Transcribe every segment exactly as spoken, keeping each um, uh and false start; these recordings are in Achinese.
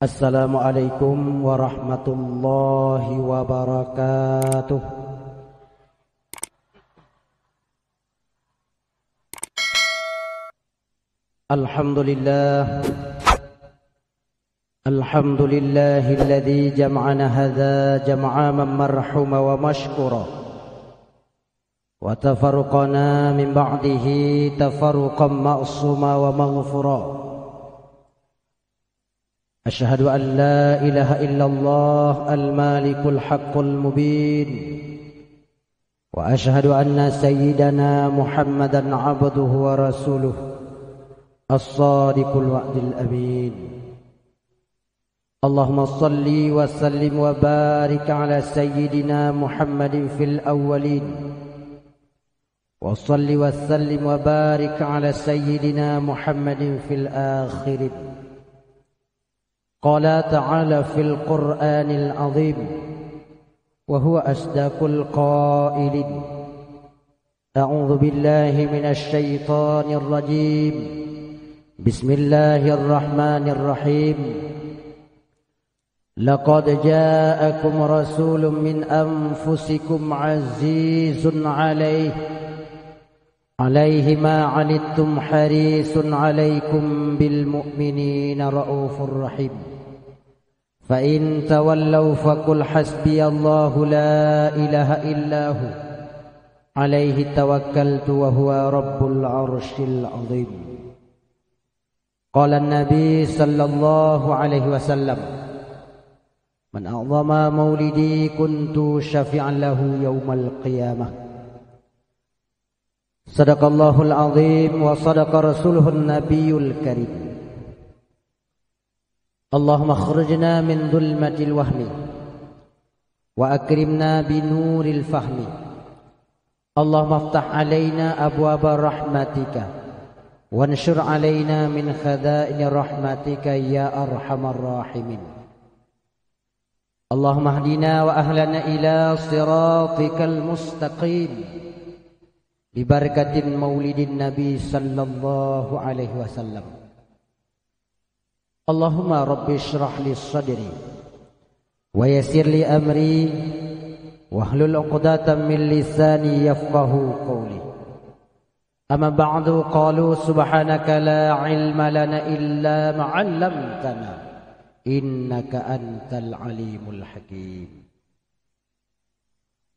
Assalamualaikum warahmatullahi wabarakatuh. Alhamdulillah. Alhamdulillahilladzi jama'ana hadza jama'a man marhuma wa masykura. Wa tafarraqana min ba'dihi tafarruqan ma'suma wa maghfura. Asyhadu an la ilaha illallah al-malikul haqqul mubin. Wa asyhadu anna sayyidana Muhammadan abduhu wa rasuluh, as-sadiqul wa'dil amin. Allahumma shalli wa sallim wa barik ala sayyidina Muhammadin fil awwalin. Wa shalli wa sallim wa barik ala sayyidina Muhammadin fil akhirin. Qala ta'ala fil Qur'anil azim, wa huwa asdaqul qailin. A'udzu billahi minasy syaithanir rajim. Bismillahirrahmanirrahim. Laqad ja'akum rasulun min anfusikum azizun alaihi, alaihi ma anittum harisun alaikum bil mu'minina raufur rahim. Fa in tawallau faqul hasbiyallahu la ilaha illahu, alaihi tawakkaltu wa huwa rabbul arsyil azim. Qala Nabi sallallahu alaihi wasallam, "Man a'zama maulidi kuntu syafi'an lahu yaumal qiyamah." Sadaqallahul azim wa sadaqa rasuluhun nabiyul karim. Allahumma akhrijna min dhulmatil wahmi wa akrimna bi nuril fahmi. Allahumma iftah alaina abwaba rahmatika wansyur alaina min khazaini rahmatika ya arhamar rahimin. Allahumma hdina wa ahlana ila siratikal mustaqim. Bi barakatin maulidin Nabi sallallahu alaihi wasallam. Allahumma rabbi shrah li sadri wa yassir li amri wahlul 'uqdatam min lisani yafqahu qawli. Amma ba'du, qalu subhanaka la ilma lana illa ma 'allamtana innaka antal alimul hakim.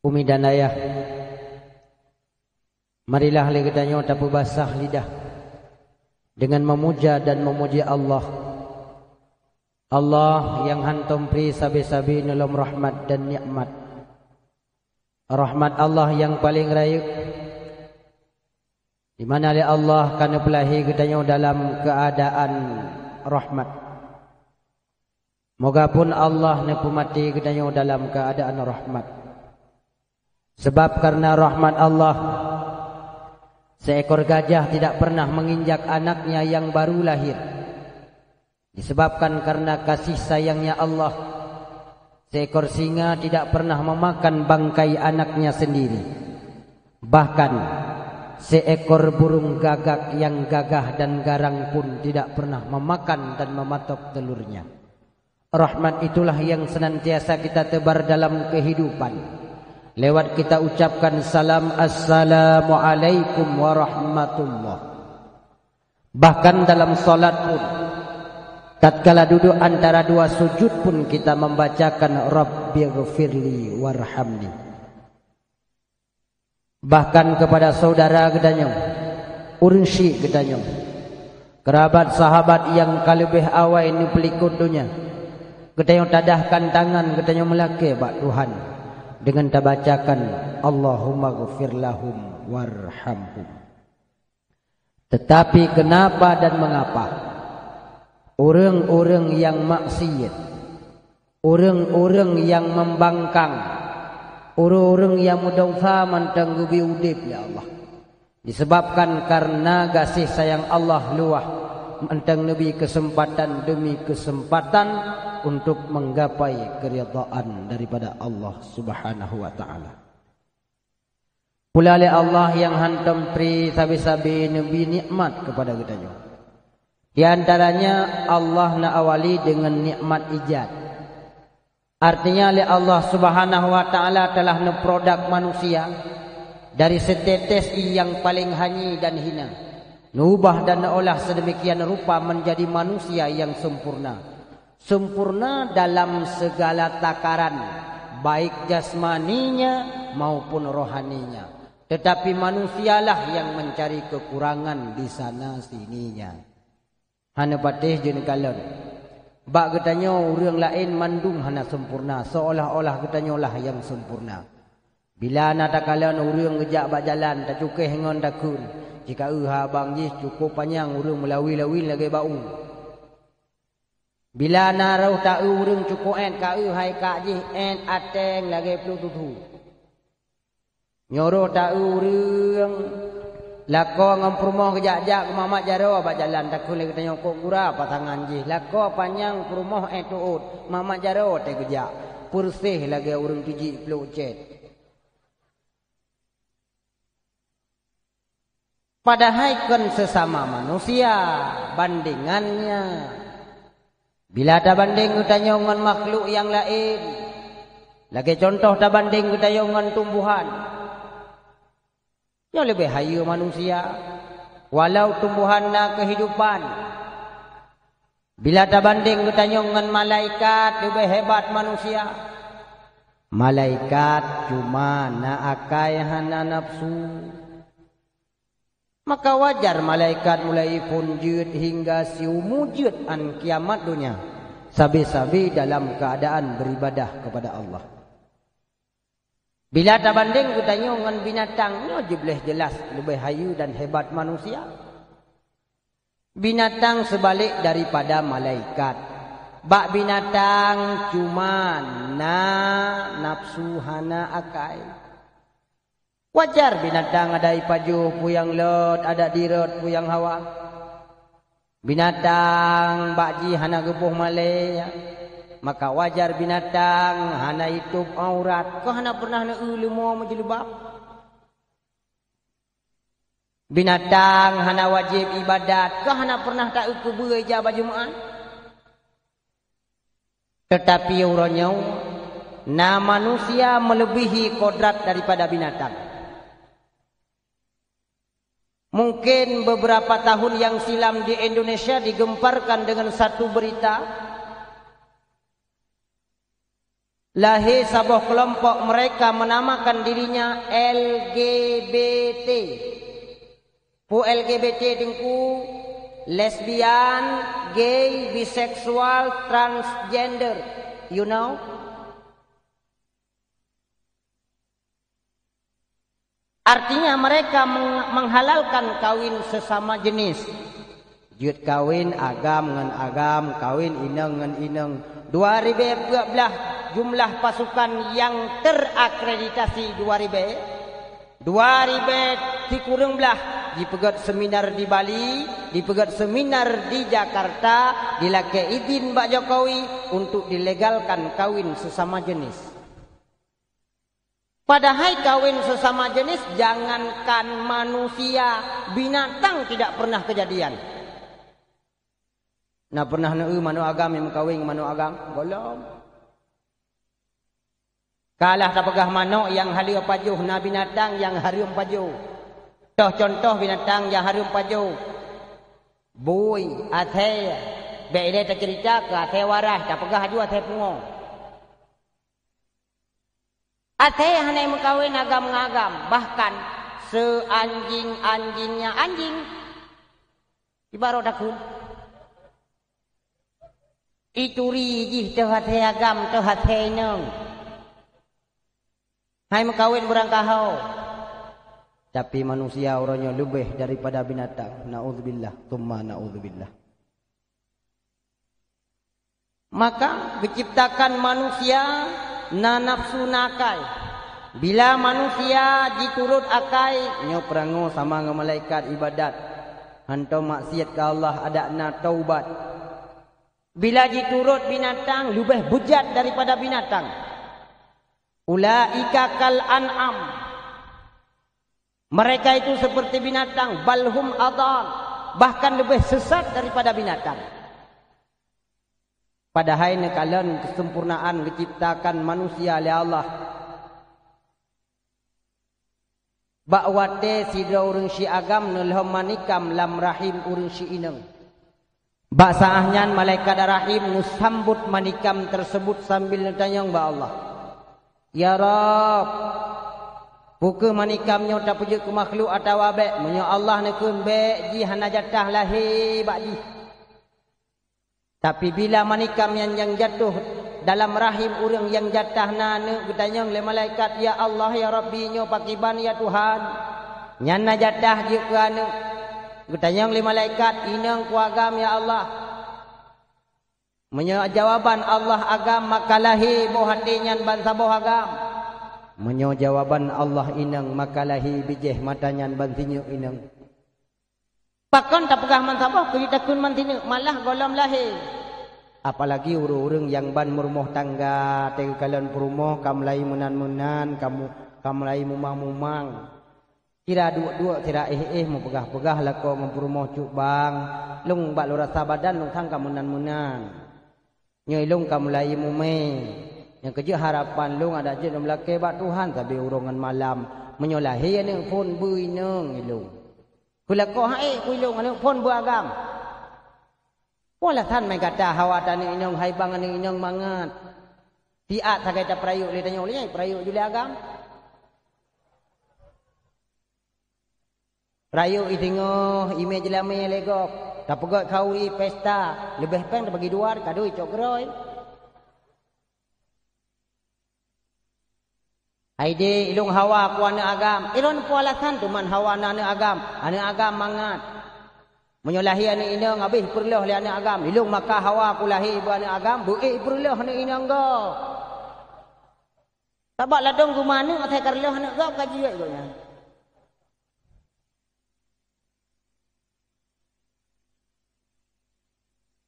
Umi dan ayah, marilah lé geutanyoe tapeubasah lidah dengan memuja dan memuji Allah. Allah nyang hántom pri sabe-sabe neulom rahmat dan nikmat. Rahmat Allah nyang paleng rayeuk, di mana lé Allah ka neupeulahé geutanyoe dalam keuadaan rahmat. Moga pun Allah neupeumaté geutanyoe dalam keuadaan rahmat. Sebab karena rahmat Allah, seekor gajah tidak pernah menginjak anaknya yang baru lahir. Disebabkan karena kasih sayangnya Allah, seekor singa tidak pernah memakan bangkai anaknya sendiri. Bahkan, seekor burung gagak yang gagah dan garang pun tidak pernah memakan dan mematok telurnya. Rahmat itulah yang senantiasa kita tebar dalam kehidupan. Lewat kita ucapkan salam, "Assalamualaikum warahmatullah." Bahkan dalam salat pun, tatkala duduk antara dua sujud pun kita membacakan, "Rabbighfirli warhamni." Bahkan kepada saudara geutanyoe, ureuëng syik geutanyoe, keurabat sahabat nyang ka leubeh awai neupeulikot donya, geutanyoe tadahkan tangan geutanyoe meulakée bak Tuhan dengan tabacakan, "Allahumma ghfir lahum warhamhum." Tetapi kenapa dan mengapa ureuëng-ureuëng nyang maksiat, ureuëng-ureuëng nyang membangkang, ureuëng-ureuëng nyang meudesya mantong geubri udeb lé Allah? Disebabkan karena gaséh sayang Allah luwah, mantong neubri keuseumpatan demi keuseumpatan untuk menggapai keuridaan daripada Allah Subhanahu wa Ta'ala. Pula lé Allah nyang hántom pri sabe-sabe neubri nikmat keupada geutanyoe. Di antaranya Allah na awali dengan nikmat ijad. Artinya lé Allah Subhanahu wa Ta'ala telah neuprodak manusia dari setetes ie yang paling hanyi dan hina, neubah dan neuolah sedemikian rupa menjadi manusia yang sempurna. Sempurna dalam segala takaran, baik jasmaninya maupun rohaninya. Tetapi manusialah yang mencari kekurangan di sana sininya. Hana patéh jeuet kalon. Bak geutanyoe ureuëng laén mandum hana sempurna, seolah-olah geutanyoe lah nyang sempurna. Bila na takalon ureuëng geujak bak jalan, tacukéh ngon takheun, jikaeu ha abang jih cukôp panyang ureuëng meulawi-lawi lagée bak u. Bila na roh taeu ureuëng cukôp ék kaeu hai kak jih ék aténg lagée pluek tuthu. Nyoe roh taeu ureuëng lakoe ngon peurumoh geujak-jak keu mamat jaroe bak jalan, takheun lé geutanyoe kok gura pasangan jih, lakoe panyang peurumoh ék tuôt, mamat jaroe teuh geujak, peureséh lagée ureuëng tijik pluek cét. Padahai kon sesama manusia bandingannya. Bila tabandeng geutanyoe ngon makhluk nyang laén, lagée cuntoh tabandeng geutanyoe ngon tumbuhan, nyoe leubeh hayeue manusia, walau tumbuhan na keuhidupan. Bila tabandeng geutanyoe ngon malaikat, leubeh hebat manusia. Malaikat cuma na akai hana nafsu. Maka wajar malaikat mulai phon jeuet hingga siumu jeuet án kiamat donya, sabe-sabe dalam keuadaan beuribadah keupada Allah. Bila tabandeng geutanyoe ngon binatang, nyoe jibleh jeulaih leubeh hayeue dan hebat manusia. Binatang seubalek daripada malaikat. Bak binatang cuma na nafsu hana akai. Wajar binatang adak ipajoh peue nyang lôt, adak dirot peue nyang hawa. Binatang bak jih hana geuboh malée, maka wajar binatang hana itôb aurat, keu hana peureunah neueu leumo meujeulubab. Binatang hana wajéb ibadat, keu hana peureunah taeu keubeue ija baju meu'ah. Teutapi uroe nyoe na manusia meuleubihi kodrat daripada binatang. Mungkin beberapa tahun yang silam di Indonesia digemparkan dengan satu berita, lahé saboh keulompok mereka menamakan dirinya L G B T. Peue L G B T teungku? Lesbian, gay, biseksual, transgender. You know? Artinya mereka meng-, menghalalkan kawin sesama jenis. Jeuet kawin agam ngon agam, kawin inong ngon inong. Dua ribée peuet blaih jumlah pasukan nyang terakreditasi dua ribée. Dua ribée sikureueng blaih jipeugét seminar di Bali, jipeugét seminar di Jakarta, dilakée idin bak Jokowi untuk dilegalkan kawin sesama jenis. Padahai kawin sesama jenis jangankan manusia, binatang tidak pernah kejadian. Na pernah neueu manok agam nyang meukawen ngon manok agam? Gohlom. Kalah tapeugah manok nyang haleue pajoh, na binatang nyang hareuem pajoh. Toh cuntoh binatang nyang hareuem pajoh. Bui, athée. Bék ilée taceurita keu athée waras, tapeugah aju athée pungo. Athée hana meukawen agam ngon agam, bahkan seuanjing-anjingnya anjing. Ibarat takheun. Ituri jih teuh athée agam, teuh athée inong. Hai meukawen beurangkaho. Tapi manusia uroe nyoe leubeh daripada binatang. Naudzubillah, tsumma naudzubillah. Maka geuciptakan manusia na nafsu na akai. Bila manusia jiturot akai, nyoe peurangoe sama ngon malaikat ibadat. Hantom maksiat keu Allah, adak na taubat. Bila jiturot binatang, leubeh beujat daripada binatang. Ulaika kal an'am. Mereka itu seperti binatang, bal hum adal. bahkan leubeh sesat daripada binatang. Padahai neukalon keuseumpurnaan geucebtakan manusia lé Allah. Bak watée sidroe ureuëng si agam neulhom manikam lam rahim ureuëng si inong, bak saát nyan malaikat rahim neusambot manikam teuseubut sambil neutanyong bak Allah, "Ya Rabb, peu kheueh manikam nyoe tapeujeuet keu makhluk atawa bék? Meunyoe Allah neukheun bék, jih hana jatah lahé bak jih." Tapi bila manikam nyan nyang jatoh dalam rahim ureuëng nyang jatah na aneuëk, geutanyong lé malaikat, "Ya Allah, ya Rabbi, nyoe pakiban ya Tuhan? Nyan na jatah jeuet keu aneuëk." Geutanyong lé malaikat, "Inong peu agam ya Allah?" Meunyoe jawaban Allah agam, maka lahé boh até nyan bansaboh agam. Meunyoe jawaban Allah inong, maka lahé bijéh mata nyan bansinyeuk inong. Pakon tapeugah mansaboh keu jitakheun mansinyeuk, malah gohlom lahé. Apalagi ureuëng-ureuëng nyang ban meurumoh tangga, teukalon peurumoh ka mulai meunan-meunan, ka mu-, ka mulai mumang-mumang. Sira duek-duek, sira éh-éh meupeugah-peugah lakoe ngon peurumoh, "Cut bang, lôn bak lôn rasa badan lôn sang ka meunan-meunan. Nyoe ilôn ka mulai mumé. Nyang keujeuet harapan lôn adak jeuet lôn meulakée bak Tuhan sabe uroe ngon malam. Meunyoe lahé aneuëk phon beu inong ilôn." Keu lakoe han ék keu ilôn aneuëk phon beu agam. Peue alasan meukatai hawa taneuëk inong, hai bang aneuëk inong mangat? Siat sagai tapeurayeuk lé tanyoe lé, peurayeuk ju lé agam. Rayeuk i singoh, i mé jeulamé lé gob, tapeugét khauri pesta, leubeh péng tabagi dua, kado icok keudroe. Hai dek, ilôn hawa keu aneuëk agam. Ilôn peue alasan teuma hawa na aneuëk agam? Aneuëk agam mangat. Meunyoe lahé aneuëk inong habéh ipeureuloh lé aneuëk agam, ilôn maka hawa keu lahé beu aneuëk agam, beu ék ipeureuloh aneuëk inong gob. Sabab ladôm geumaneuëk asai ka reuloh aneuëk gob ka jeuet gobnyan.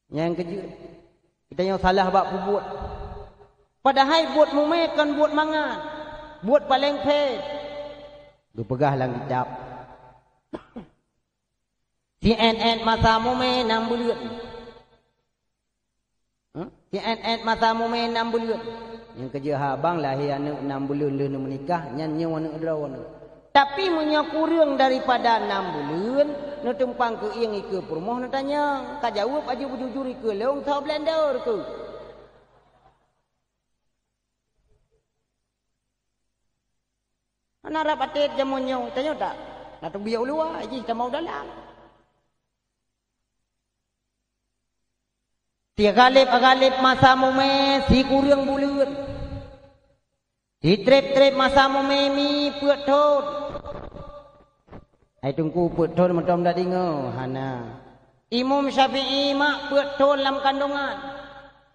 Nyang keujeuet, geutanyoe salah bak peubuet. Padahai buet mumé kon buet mangat, buet paleng phét. Geupeugah lam kitab, "Sién-én masa mumé nam buleuen." Hah? "Sién-én masa mumé nam buleuen." Nyang keujeuet ha bang lahé aneuëk nam buleuen lheueh neumeunikah, nyan nyoe aneuëk droeneuh. Tapi meunyoe kureueng daripada nam buleuen, neutumpang keu iéng ikeue peurumoh neutanyong, ka jaweueb aju beujujur ikeue lôn soe blender keuh. Hana rab até jameun nyoe, tanyoe tak? Na teubiet u luwa, jih tamong u dalam. Sigaleb-galeb masa mumé sikureueng buleuen. Sitreb-treb masa mumé mi peuet thon. Hai Teungku, peuet thon mantong tadeungoe? Hana. Imam Syafi'i mak peuet thon lam kandungan.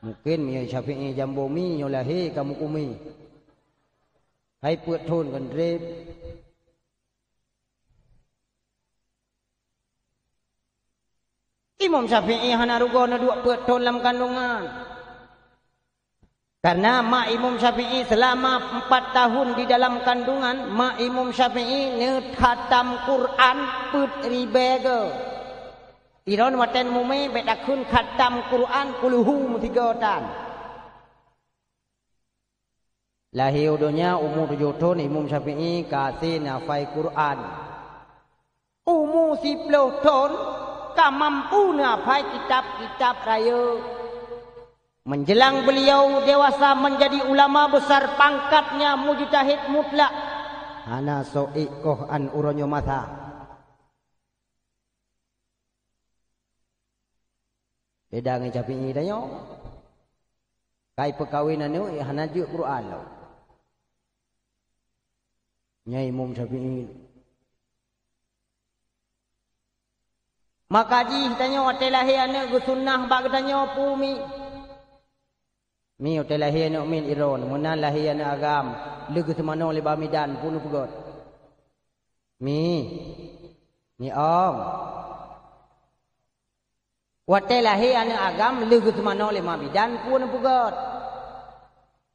Mungken meunyoe Syafi'i jambo mi nyoe lahé ka mukumi. Hai peuet thon kon treb. Imam Syafi'i hana rugoe neuduek peuet thon lam kandungan. Karena mak Imam Syafi'i selama empat tahun di dalam kandungan, mak Imam Syafi'i neukhatam Quran peuet ribée goe. Iron watée mumé bék takheun khatam Quran kulhu meusigoe tan. Lahé u donya umu tujoh thon, Imam Syafi'i ka hase hafai Quran. Umu siplôh thon ka mampu neuhafai kitab-kitab rayeuk. Menjelang beliau dewasa menjadi ulama besar, pangkatnya mujtahid mutlak, hana soe ék koh an uroe nyoe masa. Beda ngon Syafi'i tanyoe. Kai peukawen aneuëk, hana jeuet Quran lom. Nyan Imam Syafi'i. Maka jih tanyoe watée lahé aneuëk geusunnah bak geutanyoe peue mi. Mi watée lahé aneuëk miet iron, meunan lahé aneuëk agam, lheueh geuseumanoe lé bak midan peue neupeugét. Mi, mi ong. Watée lahé aneuëk agam lheueh geuseumanoe lé ma bidan peue neupeugét?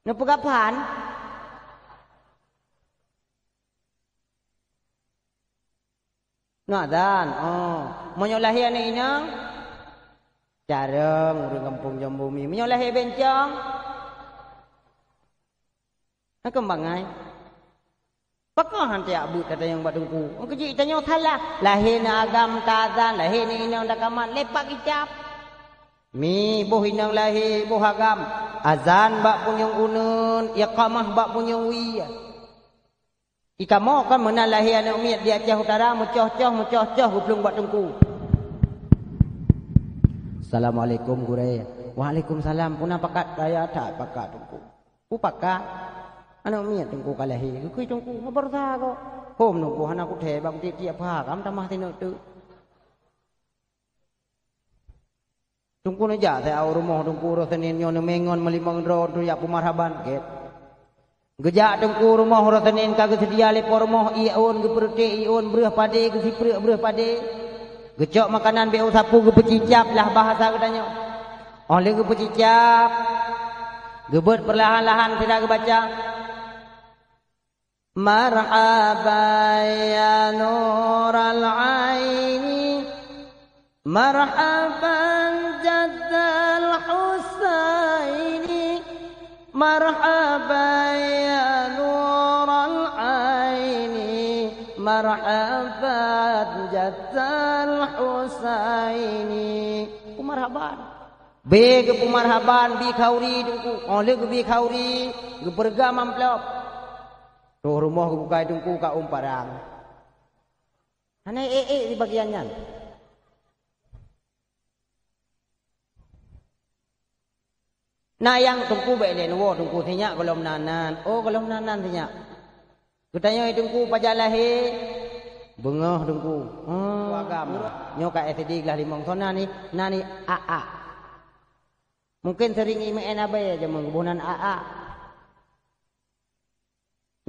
Neupeugah phan. Ngon azan. Oh. Meunyoe lahé aneuk inong, carông ureueng gampông Jambumi. Meunyoe lahé bencong, na keumbang ai. Pakon han tajak beuet tatanyong bak teungku? Nyang keujeuet tanyoe salah. Lahé na agam taazan, lahé na inong takamat, lepak kicap. Mi boh inong lahé, boh agam. Azan bak punyueng uneuen, iqamah bak punyueng wie. Di kamoe kan meunan lahé aneuk miet di Aceh Utara, meucoh-coh, meucoh-coh geuplueng bak teungku. "Assalamualaikum, Gurée." "Waalaikumsalam. Peue na pakat?" "Kaya that pakat, Teungku." "Peue pakat?" "Aneuk miet Teungku ka lahé." "Geukui Teungku, haba sa kok?" "Hom Teungku, hana kuthèe bak tiep-tiep pha, ka meutamah sineuk teuk." Teungku neujak siat u rumoh Teungku uroe Senin nyoe, neumè ngon meulimong droe tujak peumarhaban, gét. Geujak Teungku rumoh uroe Senin ka geuseudia lé po rumoh, ié ôn geupeureuté ié ôn, breueh padé geusipreuk breueh padé. Geucok makanan bèk u sapeue geupeucicab lah bahasa geutanyoe. Óh lheueh geupeucicab, geubeuet peurlahan-lahan sira geubaca, "Marhaban ya nural aini, marhaban jaddal Husaini, marhaban ya nural aini, marhaban jaddal Husaini." Peumarhaban. Bèk geupeumarhaban, bi khauri Teungku. Óh lheueh geubi khauri, geupeureuga amplop. Troh rumoh geubukai Teungku ka ôn parang. Hana ék-ék di bagian nyan. Na nyang Teungku bèk lé neuwoe Teungku, sinyak gohlom nan-nan. Oh, gohlom nan-nan sinyak. Geutanyoe Teungku pajan lahé? Beungoh Teungku. Oh, agam. Nyoe ka S D glah limong, soe nan ni? Nan ni A A. Mungken seuring imeu'en abée jameun geuboh nan A A.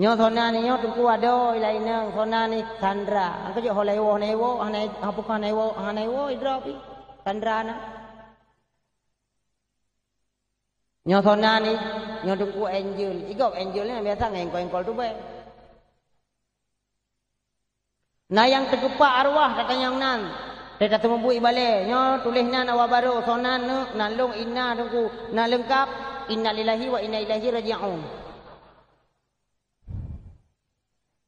Nyoe soe nan ni, nyoe Teungku adoe ilai inong, soe nan ni Sandra. Angka jok ho laiwoe, hana iwoe, hana i-, hapukon hana iwoe, hana iwoe idroe pih. Sandra na. Nyoe soe nan ni, nyoe Teungku Angel. Igop Angel nyan biasa ngon éngkol-éngkol tubée. Na nyang teukeupak arwah tatanyong nan. Teuka teumeubuet ibalée, nyoe tuléh nan awak barô, soe nan neuk, nan lôn, inna Teungku, na leungkab, innalillahi wa inna ilaihi raji'un.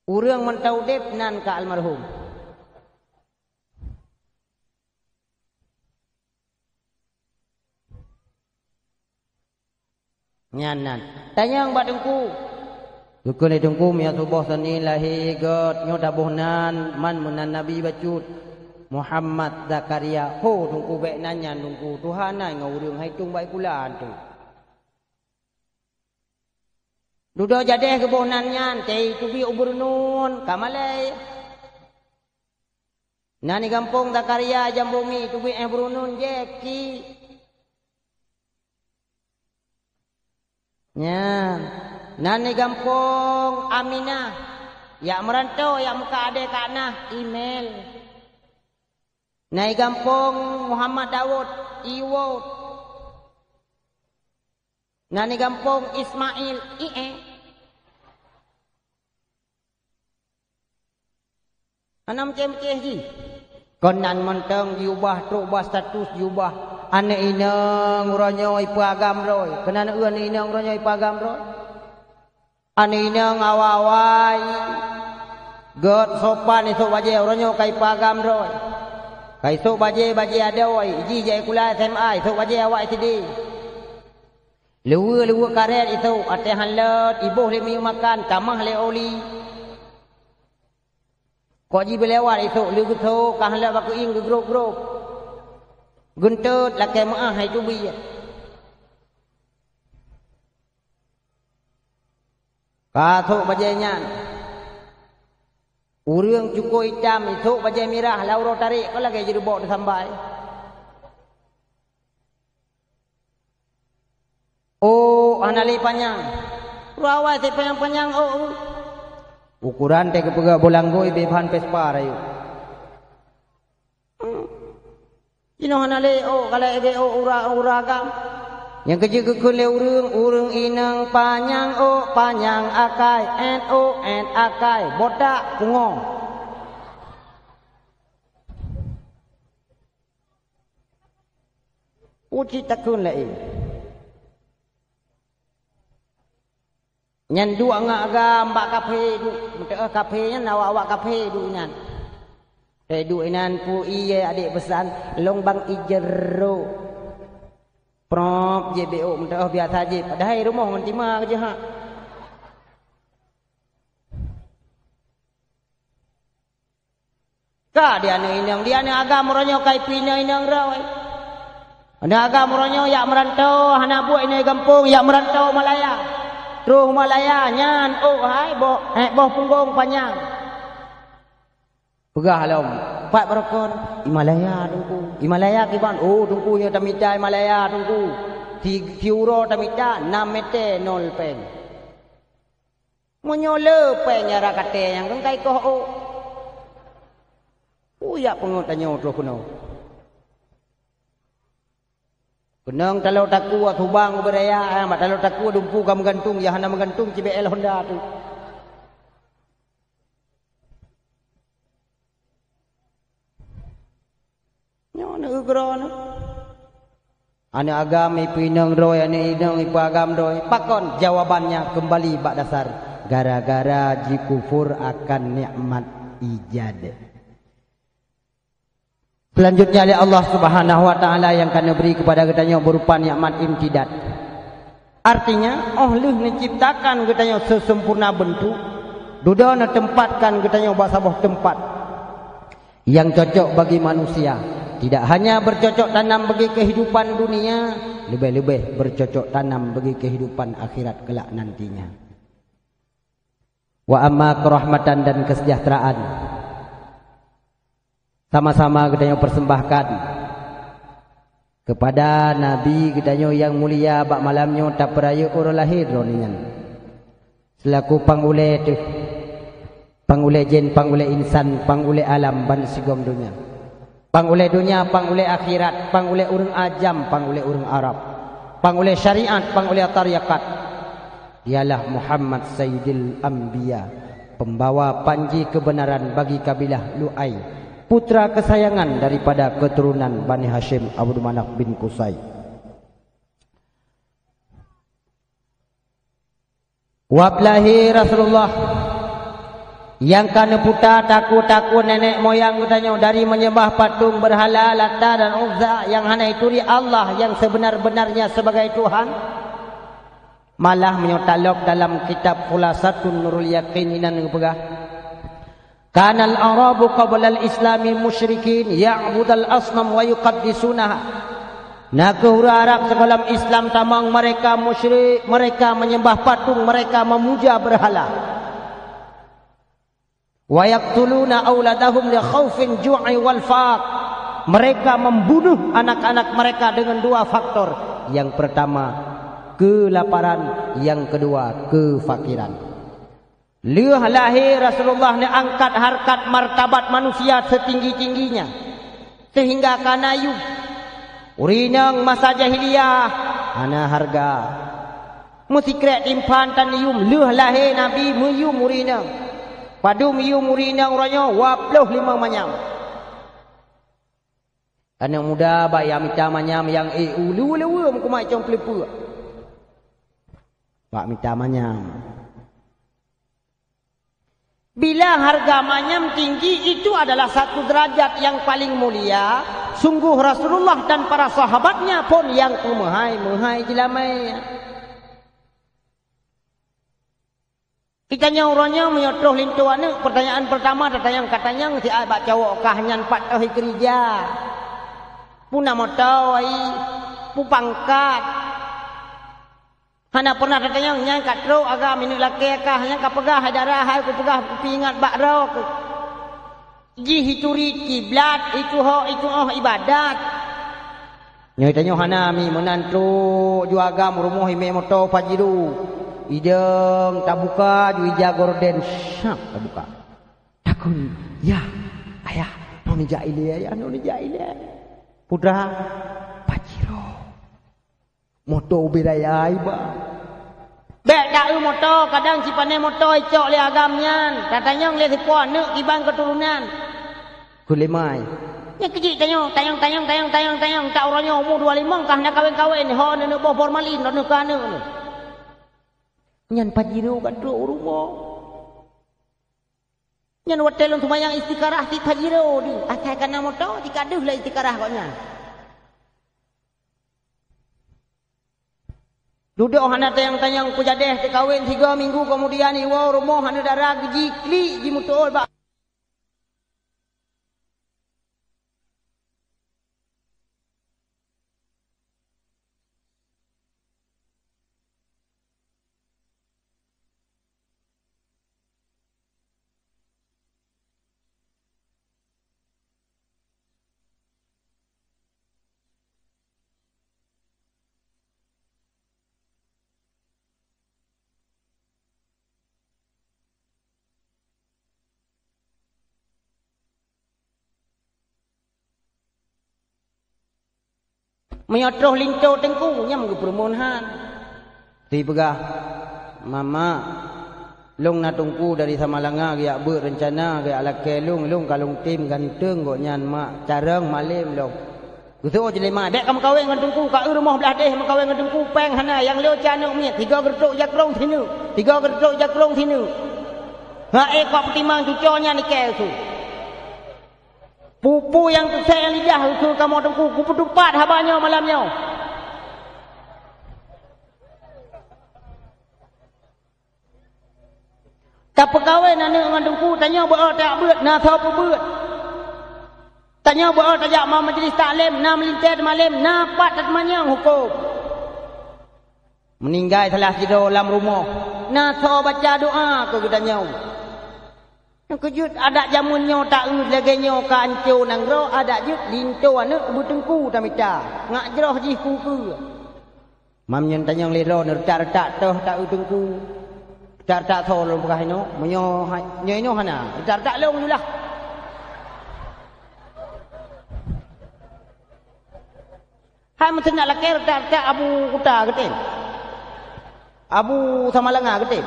Ureuëng mantong udeb nan ka almarhum. Nyan nan. Tanyong bak Teungku. Geukheun lé Teungku, meunyoe suboh Senin lahé gét, nyoe taboh nan, man meunan Nabi bacut, Muhammad Zakaria. Ho Teungku, bék nan nyan Teungku, tuha nan ngon ureuëng hai tueng baik kulan tu. Dudoe jadéh geuboh nan nyan, teuh teubiet u Beureunon, ka malée. Nan di gampông Zakaria Jambumi, teubiet éh Beureunon, Jeki. Nyan. Nan di gampông Aminah, jak meuranto, jak meukat adé kat nah, Imel. Nan di gampông Muhammad Daud, Iwot. Nan di gampông Ismail, Ié. Hana meucéh-meucéh jih. Kon nan mantong jiubah, trok bak status jiubah. Aneuk inong uroe nyoe ipeuagam droe. Keunan eu aneuk inong uroe nyoe ipeuagam droe. Aneuk inong awai-awai. Gét sopan isok bajée uroe nyoe ka ipeuagam droe. Ka isok bajée, bajée adoe, jih jak sikula S M A, isok bajée awak S D. Luweue-luweue karet isok, até han lôt, iboh lé miyueb makan, tamah lé oli. Kok jibeulewat isok, lheueh geusok, ka han lôt bak keuieng geugrôb-grôb. Geuntot lakée meuáh hai teubiet. Ka sok bajée nyan. Ureuëng cukôh itam isok bajée mirah lam uroe tarek, kon lagée jeureubok teusambai. Oh, hana lé panyang. Uroe awai sit panyang-panyang, oh, oh. Ukoran teuh geupeugah boh langgôi bak bahan Vespa rayeuk. Jinoe hana lé ôk, ka lheueh gét ôk urat-urat agam. Nyang keujeuet geukheun lé ureuëng, ureuëng inong panyang ôk, panyang akai, ét ôk, ét akai, botak, pungo. Uci takheun laén. Nyan duek ngon agam bak kafe duek. Meuteuk kafe nyan awak-awak kafe duek inan. Teuduek inan pu ié adék peusan, lôn bang ijeurok. Prop jih B O meuteuk biasa jih. Padahai rumoh ngon tima keujeuhak. Ka di aneuk inong, di aneuk agam uroe nyoe ka ipi inong-inong droe. Aneuk agam uroe nyoe jak meurantau, hana buet inong gampông, jak meurantau Malaya. Troh Malaya nyan, oh hai, boh, eh, boh punggong panyang. Peugah lom, pat barokon, i Malaya, Teungku. I Malaya kiban, oh, Teungku, nyoe tamita i Malaya, Teungku. Si, siuroe tamita, nam mete nol péng. Meunyoe le péng nyang raka tée nyang keukai koh ôk. Uyak peungeut tanyoe troh keunoe. Keunong taloe takue subang ubé raya, eh, mat taloe takue dumpu ka meugantung, ya hana meugantung cibée L Honda tu. Nyoe neukeurah nyoe. Aneuk agam ipeuinong droe, aneuk inong ipeuagam droe. Pakon? Jawabannya kembali bak dasar, gara-gara jikufur akan nikmat ijad. Selanjutnya, oleh Allah Subhanahu wa Ta'ala yang ka neubri kepada geutanyoe berupa nikmat imtidad. Artinya, óh lheueh neuciptakan geutanyoe seuseumpurna beuntuk, dudoe neuteumpatkan geutanyoe bak saboh teumpat nyang cocok bagi manusia, tidak hanya bercocok tanam bagi kehidupan dunia, leubeh-leubeh bercocok tanam bagi kehidupan akhirat kelak nantinya. Wa amma keurahmatan dan kesejahteraan sama-sama geutanyoe persembahkan kepada Nabi geutanyoe nyang mulia bak malam nyoe tapeurayeuk uroe lahé droeneuh nyan. Seulaku pangulée teuh, pangulée jén, pangulée insan, pangulée alam bansigom donya. Pangulée donya, pangulée akhirat, pangulée ureuëng ajam, pangulée ureuëng Arab, pangulée syariat, pangulée tarekat, ialah Muhammad Sayyidil Anbiya, pembawa panji kebenaran bagi kabilah Lu'ai, putra kesayangan daripada keturunan Bani Hasyim Abdul Manaf bin Qusay. Wab lahé Rasulullah nyang ka neuputa takue-takue nenek moyang geutanyoe dari menyembah patung berhala Lata dan Uzza nyang hana ituri Allah nyang sebenar-benarnya sebagai Tuhan. Malah meunyoe talop dalam kitab Khulasatun Nurul Yaqin inan geupeugah, "Kanal Arabu qablal Islami musyrikin ya'budal asnam wa yuqaddisunaha." Na kheueh ureuëng Arab sigohlom Islam tamong mereka musyrik, mereka menyembah patung, mereka memuja berhala. "Wa yaqtuluna auladahum li khaufin ju'i wal faq." Mereka membunuh anak-anak mereka dengan dua faktor. Yang pertama, kelaparan, yang kedua, kefakiran. Lheueh lahé Rasulullah neuangkat harkat martabat manusia setinggi-tingginya, sehingga kana yum. Ureuëng inong masa jahiliyah hana hareuga. Meusikrek timphan tan yum, lheueh lahé Nabi meuyum ureuëng inong. Padum yum ureuëng inong uroe nyoe, dua ploh limong manyam. Aneuk muda bak jak mita manyam nyang ék u leue-leue meukumat cong peuleupeuk. Bak mita manyam. Bila harga manyam tinggi, itu adalah satu derajat yang paling mulia. Sungguh Rasulullah dan para sahabatnya pun nyang peumeuhai-meuhai jeulamai. Geutanyoe uroe nyoe meunyoe troh linto aneuk, pertanyaan pertama tatanyong, katanyong siat bak cowok kah nyan pat toh i keurija. Peue na moto, ai, peue pangkat. Hana pernah tatanyong nyan ka trok agam inong lakée kah, nyan ka peugah hai dara, hai kupeugah kupi ingat bak droe keuh. Jih ituri kiblat, ituho, ituoh ibadat. Nyoe tanyoe hana mi meunan trok ju agam rumoh imé moto Pajero. Idong tabuka ju ija gorden, syap tabuka. Takheun, "Ya, ayah, nyoe neujak ilée, ayah, nyoe neujak ilée." Putra, Pajero. Moto ubé raya iba. Bék taeu moto, kadang sipané moto icok lé agam nyan. Tatanyong lé sipo aneuk kiban keuturonan. Keulimai. Nyan keuh jih tanyoe, tanyong, tanyong, tanyong, tanyong, tanyong, tak uroe nyoe umu dua limong ka hana kawén-kawén, ho neuneuk boh formalin, droeneuh keu aneuk neuh. Nyan Pajero ka trok u rumoh. Nyan watèe lôn seumayang istikharah cit Pajero deuh, asai ka na moto, cit ka deuh lé istikharah gobnyan. Dudoe hana tanyong-tanyong peujadeh teukawén, tiga minggu keumudian iwoe u rumoh aneuk dara geujiklik jimeutu'ôt bak Meunyoe troh linto teungku, nyan geupeureumeun han. Tipeugah, "Mama, lôn na teungku dari Samalanga geujak beuet reuncana, geujak lakèe lôn, lôn ka lôn tem ganteueng gobnyan mak, carông malém lom." Geuseuôt jeulimai, "Bèk kameukawen ngon teungku, ka eu rumoh blah deh meukawen ngon teungku, pèng hana, nyang lheueh cit aneuk miet, tiga geureudok jakrong sineuk, tiga geureudok jakrong sineuk." Ha, éh, kok peutimang cuco nyan ikèe su. Peue-peue nyang teuseuôt lam lidah keu kamoe teungku, kupeuteupat haba nyoe malam nyoe. Tapeukawen aneuk ngon teungku, tanyoe beu-o tajak beuet, na soe peubeuet. Tanyoe beu-o tajak ma-, majelis taklim, na meulintèe teumalém, na pat tateumanyong hukôm. Meuninggai salah sidroe lam rumoh, na soe baca doa keu geutanyoe. Nyang keujeuet adat jameun nyoe taeu lagèe nyoe ka anco nanggroe, adat jeuet linto aneuk beuteungku tamita, ngak jroh jih keu-keu. Mam nyan tanyong lé droeneuh reutak-reutak toh taeu teungku. Reutak-reutak soe lôn peugah inoe, meunyoe ha-, nyoe inoe hana, reutak-reutak lôn julah. Hai meuteunyak lakèe reutak-reutak Abu Kuta geutem. Abu Samalanga geutem.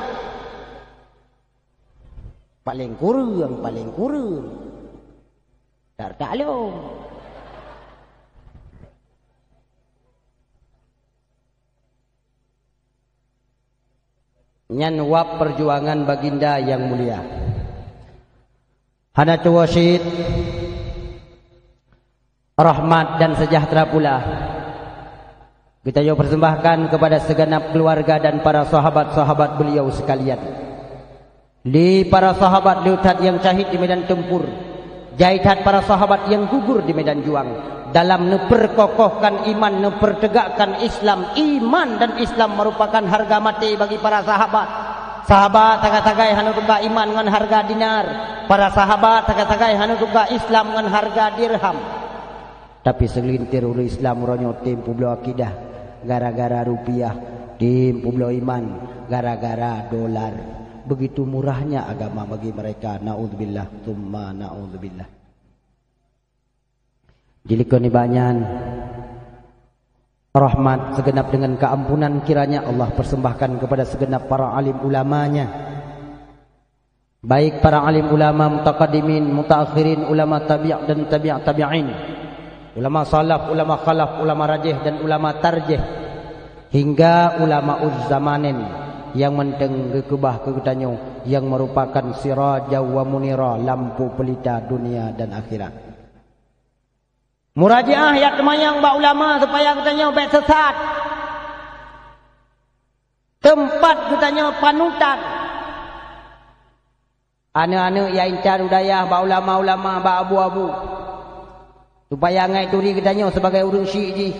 Paleng kureueng, paleng kureueng. Tak, tak lom. Nyan wab perjuangan baginda yang mulia. Hana tuwoe cit. Rahmat dan sejahtera pula geutanyoe persembahkan kepada segenap keluarga dan para sahabat-sahabat beliau sekalian. Di para sahabat le that nyang syahid di medan tempur, jai that para sahabat nyang gugur di medan juang. Dalam neupeurkokohkan iman, neupeutegakkan Islam, iman dan Islam merupakan harga maté bagi para sahabat. Sahabat sagai-sagai hana tuka iman ngon harga dinar. Para sahabat sagai-sagai hana tuka Islam ngon harga dirham. Tapi seulintir ureuëng Islam uroe nyoe tem peubloe akidah gara-gara rupiah, tem peubloe iman gara-gara dolar. Begitu murahnya agama bagi mereka. Naudzubillah, tsumma naudzubillah. Jeuet keu nibak nyan, rahmat segenap dengan keampunan kiranya Allah persembahkan kepada segenap para alim ulamanya, baik para alim ulama mutaqaddimin, mutaakhirin, ulama tabi' dan tabi' tabi'in, ulama salaf, ulama khalaf, ulama rajih dan ulama tarjih, hingga ulama uzzamanin nyang mantong geukeubah keu geutanyoe, nyang merupakan siraja wa munira, lampu pelita dunia dan akhirat. Murajaah, jak teumanyong bak ulama supaya geutanyoe bèk sesat. Teumpat geutanyoe panutan. Aneuk-aneuk jak intat u dayah bak ulama-ulama, bak abu-abu, supaya ngai turi geutanyoe sibagai ureuëng syiek jih.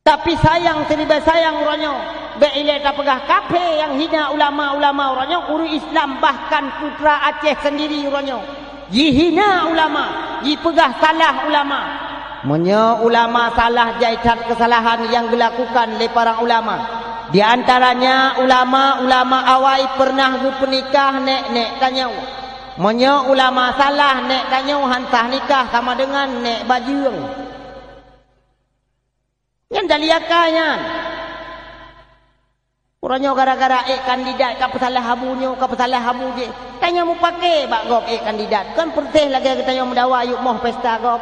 Tapi sayang siribèe sayang uroe nyoe, bèk ilèe tapeugah kafé nyang hina ulama-ulama uroe nyoe, ureuëng Islam bahkan putra Aceh sendiri uroe nyoe jihina ulama, jipeugah salah ulama. Meunyoe ulama salah, jai that keusalahan nyang geulakukan lé para ulama. Di antaranya ulama-ulama awai pernah geupeunikah nèk-nèk tanyoe. Meunyoe ulama salah, nèk tanyoe han sah nikah sama dengan nèk bajeueng. Nyan daliaka nyan. Uroe nyoe gara-gara ék kandidat ka peusalah abu nyoe, ka peusalah abu jih. Tanyoe mupake bak gob ék kandidat, kon peureséh lagée geutanyoe meudawa yup moh pesta gob.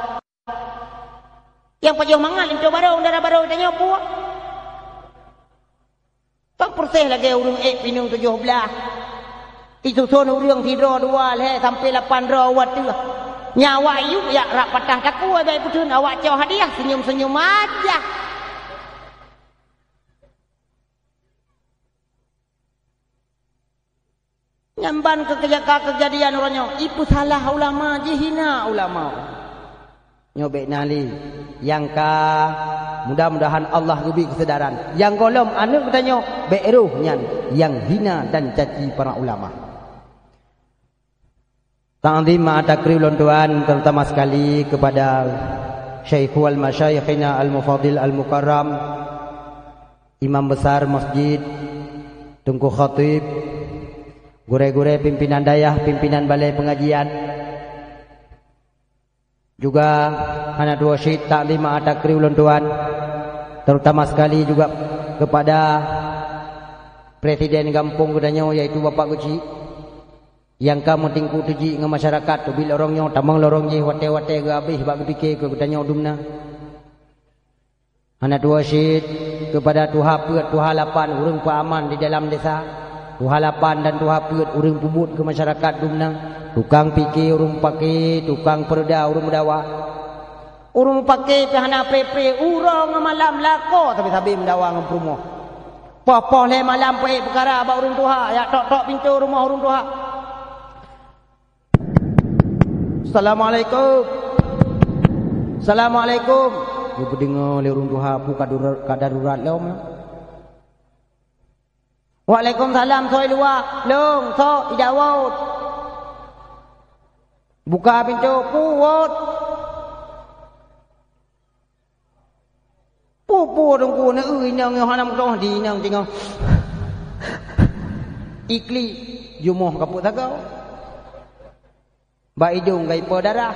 Nyang pajoh mangat linto barong dara barong tanyoe puek. Kon peureséh lagée ureuëng ék pineung tujoh blaih. Isuson ureuëng sidroe dua lhée sampoe lapan droe watée. Nyawa yup yak rab patah takue bak peuteun awak cok hadiah senyum-senyum aja. Nyan ban keu keujaka keujadian uroe nyoe, ipeusalah ulama, jihina ulama. Nyoe bék na lé. Nyang ka, mudah-mudahan Allah geubri keusadaran. Nyang gohlom aneuëk geutanyoe, bék roh nyan nyang hina dan caci para ulama. Ta'zim ma'a takrim ulôn tuan, terutama sekali kepada Syaikhul Masyayikhina Al-Mufadil Al-Mukarram, Imam Besar Masjid, Teungku Khatib, gurée-gurée pimpinan dayah, pimpinan balai pengajian. Juga hana tuwoe cit ta'zim ma'a takrim ulôn tuan, terutama sekali juga kepada Presiden gampông geutanyoe, yaitu Bapak Geuchik, nyang ka meutingku teujik ngon masyarakat, teubiet lorong nyoe tamong lorong jih, watée-watée geuhabéh bak geupike keu geutanyoe dumna. Hana tuwoe cit kepada tuha peuet, tuha lapan ureuëng peuaman di dalam desa, tuha lapan dan tuha peuet ureuëng peubuet keu masyarakat dumna, tukang pike ureuëng pake, tukang peureuda ureuëng meudawa. Ureuëng pake pih hana pré-pré uroe ngon malam lakoe sabe-sabe meudawa ngon peurumoh. Poh-poh lhée malam peuék peukara bak ureuëng tuha, jak tok-tok pintoe rumoh ureuëng tuha. "Assalamualaikum. Assalamualaikum." Geupeudeungoe lé ureuëng tuha peue ka darurat, ka darurat lom. "Waalaikumsalam, soe i luwa?" "Lôn, soe i Dawot." Buka pintoe, "Peue wot?" "Peue-peue Teungku, neu-eu inong nyoe hana meutuah di inong teungoh iklik jumoh kapot sagoe. Bak idong gaipo darah."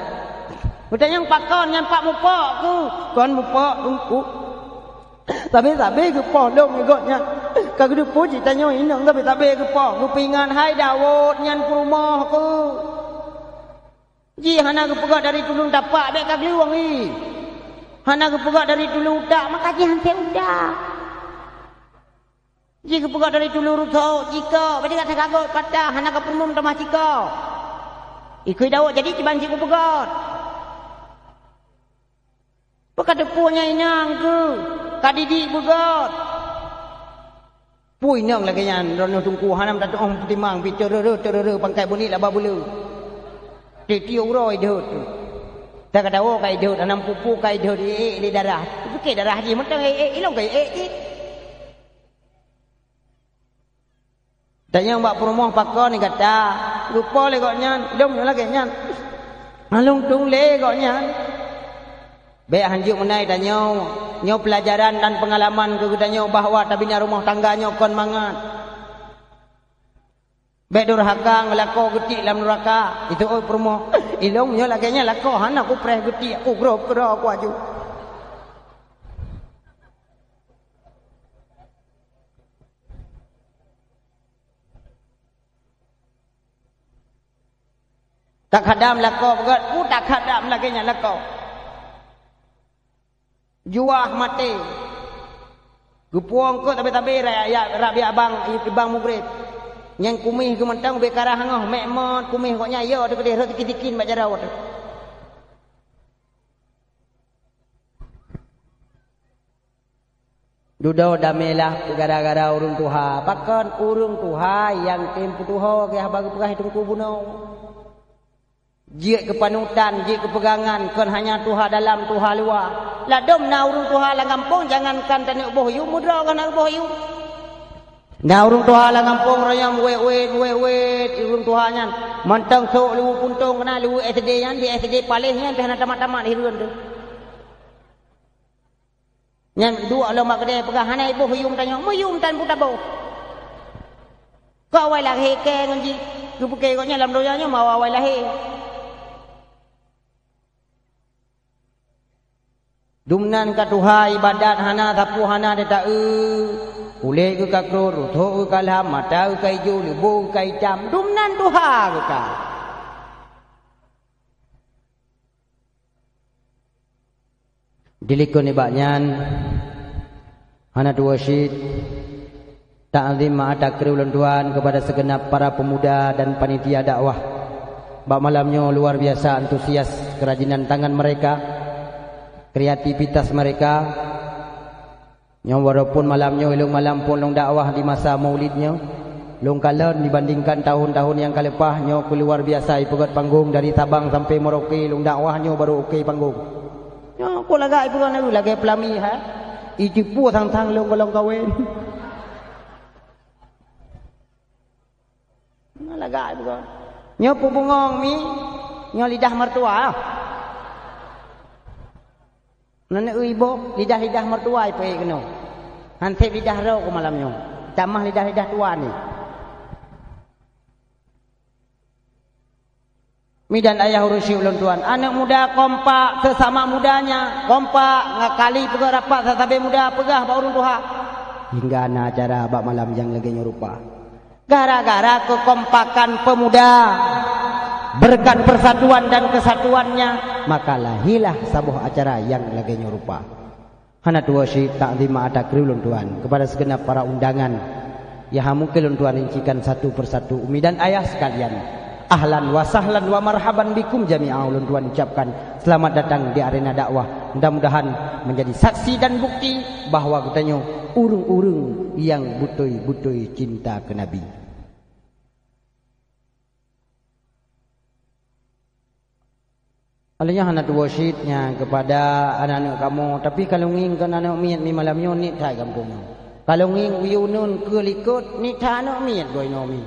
Geutanyong, "Pakon nyan, pat mupok keuh?" "Kon mupok Teungku. Sabe-sabe geupoh lom ngon gobnyan." Ka geudeupu jitanyoe inong sabe-sabe geupoh, geupeuingat hai Dawot nyan peurumoh keuh. Jih hana geupeugah dari tuleueng tapak bék ka geuliwang i. Hana geupeugah dari tuleueng utak maka jih han sép utak. Jih geupeugah dari tuleueng rusoe jikok, bék ka teukagot patah hana ka peurumoh tamah cikok. Ikui Dawot jadi kiban cit geupeugah. Peue ka teupeu nyan inong keuh, ka didik beugöt. Peue inong lagée nyan, droeneueh Teungku hana meutateuoh meutimang pih teureureue, teureureue pangkai beunik laba buleuen. Tiep-tiep uroe ideuet. Teuka tawoe ka ideuet, hana meupeue-peue ka ideuet, ék-ék lé darah. Pike darah jih mantong ék-ék, ilong ka ék-ék jih. Tanyong bak peurumoh, "Pakon gata?" Geupoh lé gobnyan, "Lôn nyoe lagée nyan." "Along tueng lé gobnyan." Bék hanjeuet meunai tanyoe. Nyoe peulajaran dan peungalaman keu geutanyoe bahwa tabina rumoh tangga nyoe kon mangat. Bék durhaka ngon lakoe geutiek lam nuraka. Itu oi peurumoh, "Ilong nyoe lagée nyan lakoe hana kupreh geutiek, kugrob keudroe kuaju." Takhadam lakoe beugöt, peue takhadam lagée nyan lakoe. Juah maté. Geupuwoe eungkôt tabe-tabe raya, rab jak bang, i bang mugreb. Nyan kuméh geuh mantong ubé karah hangoh, méh mot kuméh gobnyan yo teukeudeh rhot tikin-tikin bak jaroe teuh. Dudoe damé lah gara-gara ureuëng tuha. Pakon ureuëng tuha nyang tem peutuho geuh haba geupeugah teungku bunoe. Jeuet keu panutan, jeuet keu peugangan, kon hanya tuha dalam, tuha luwa. Ladom na ureuëng tuha lam gampông, jangankan taneuk boh yum, meudroe geuh na boh yum. Na ureuëng tuha lam gampông, royong wet-wet, wet-wet, ureuëng tuha nyan. Mantong sok luwu puntông keunan, luwu S D nyan, di S D paléh nyan, pih hana tamat-tamat hireuen teuh. Nyan duek lom bak keudè peugah, "Hana iboh yum tanyoe, meuyum tan peue taboh." Keu awai lahé kèe ngon jih, geupeuké gobnyan lam donya nyoe meuawai-awai lahé. Dumnan ka tuha ibadat hana sapeue hana teuta-eu. Kulét geuh ka krot, ruthok geuh ka lham, mata geuh ka ijo, leubo geuh ka itam, dumnan tuha geuh ka. Dilikot nibak nyan, hana tuwoe cit, takzim meu'ah takrim ulôn tuan kepada segenap para pemuda dan panitia dakwah. Bak malam nyoe luar biasa antusias kerajinan tangan mereka, kreativitas mereka. Nyoe walaupun malam nyoe lôn malam phôn lôn dakwah di masa Maulid nyoe, lôn kalon dibandingkan tahun-tahun nyang ka leupah, nyoe keu luar biasa ipeugöt panggong dari Sabang sampai Merauke lôn dakwah nyoe baru oke panggong. Nyoe kok lagak ipeugöt nyoe lagèe peulami hai. Itipu sang-sang lôn golom kawen. Nyoe lagak ipeugöt. Nyoe peubungong mi, nyoe lidah mertua. Nan iboh lidah-lidah mertua ipeuék keunoe. Han sép lidah droe keu malam nyoe. Tamah lidah-lidah tua ni. Mi dan ayah urusi ulôn tuan. Aneuk muda kompak sesama mudanya, kompak ngakali peugah rapat sasabe muda peugah bak ureuëng tuha. Hingga na acara bak malam nyang lagée nyoe rupa. Gara-gara keukompakan pemuda, berkat persatuan dan kesatuannya, maka lahirlah saboh acara nyang lagée nyoe rupa. Hana tuwoe cit takzim meu'ah takrim ulôn tuan kepada segenap para undangan nyang hana mungkin ulôn tuan rincikan satu persatu. Umi dan ayah sekalian, ahlan wa sahlan wa marhaban bikum jami'a ulôn tuan ucapkan selamat datang di arena dakwah. Mudah-mudahan menjadi saksi dan bukti bahwa geutanyoe ureuëng-ureuëng nyang beutôi-beutôi cinta keu Nabi. Alheuh nyan hana tuwoe cit nyan keupada aneuk-aneuk kamoe, tapi ka lôn ngieng keu aneuk miet mi malam nyoe niet that gampông nyoe. Ka lôn ngieng u yue uneuen keu likot niet that aneuk miet goe inoe mi.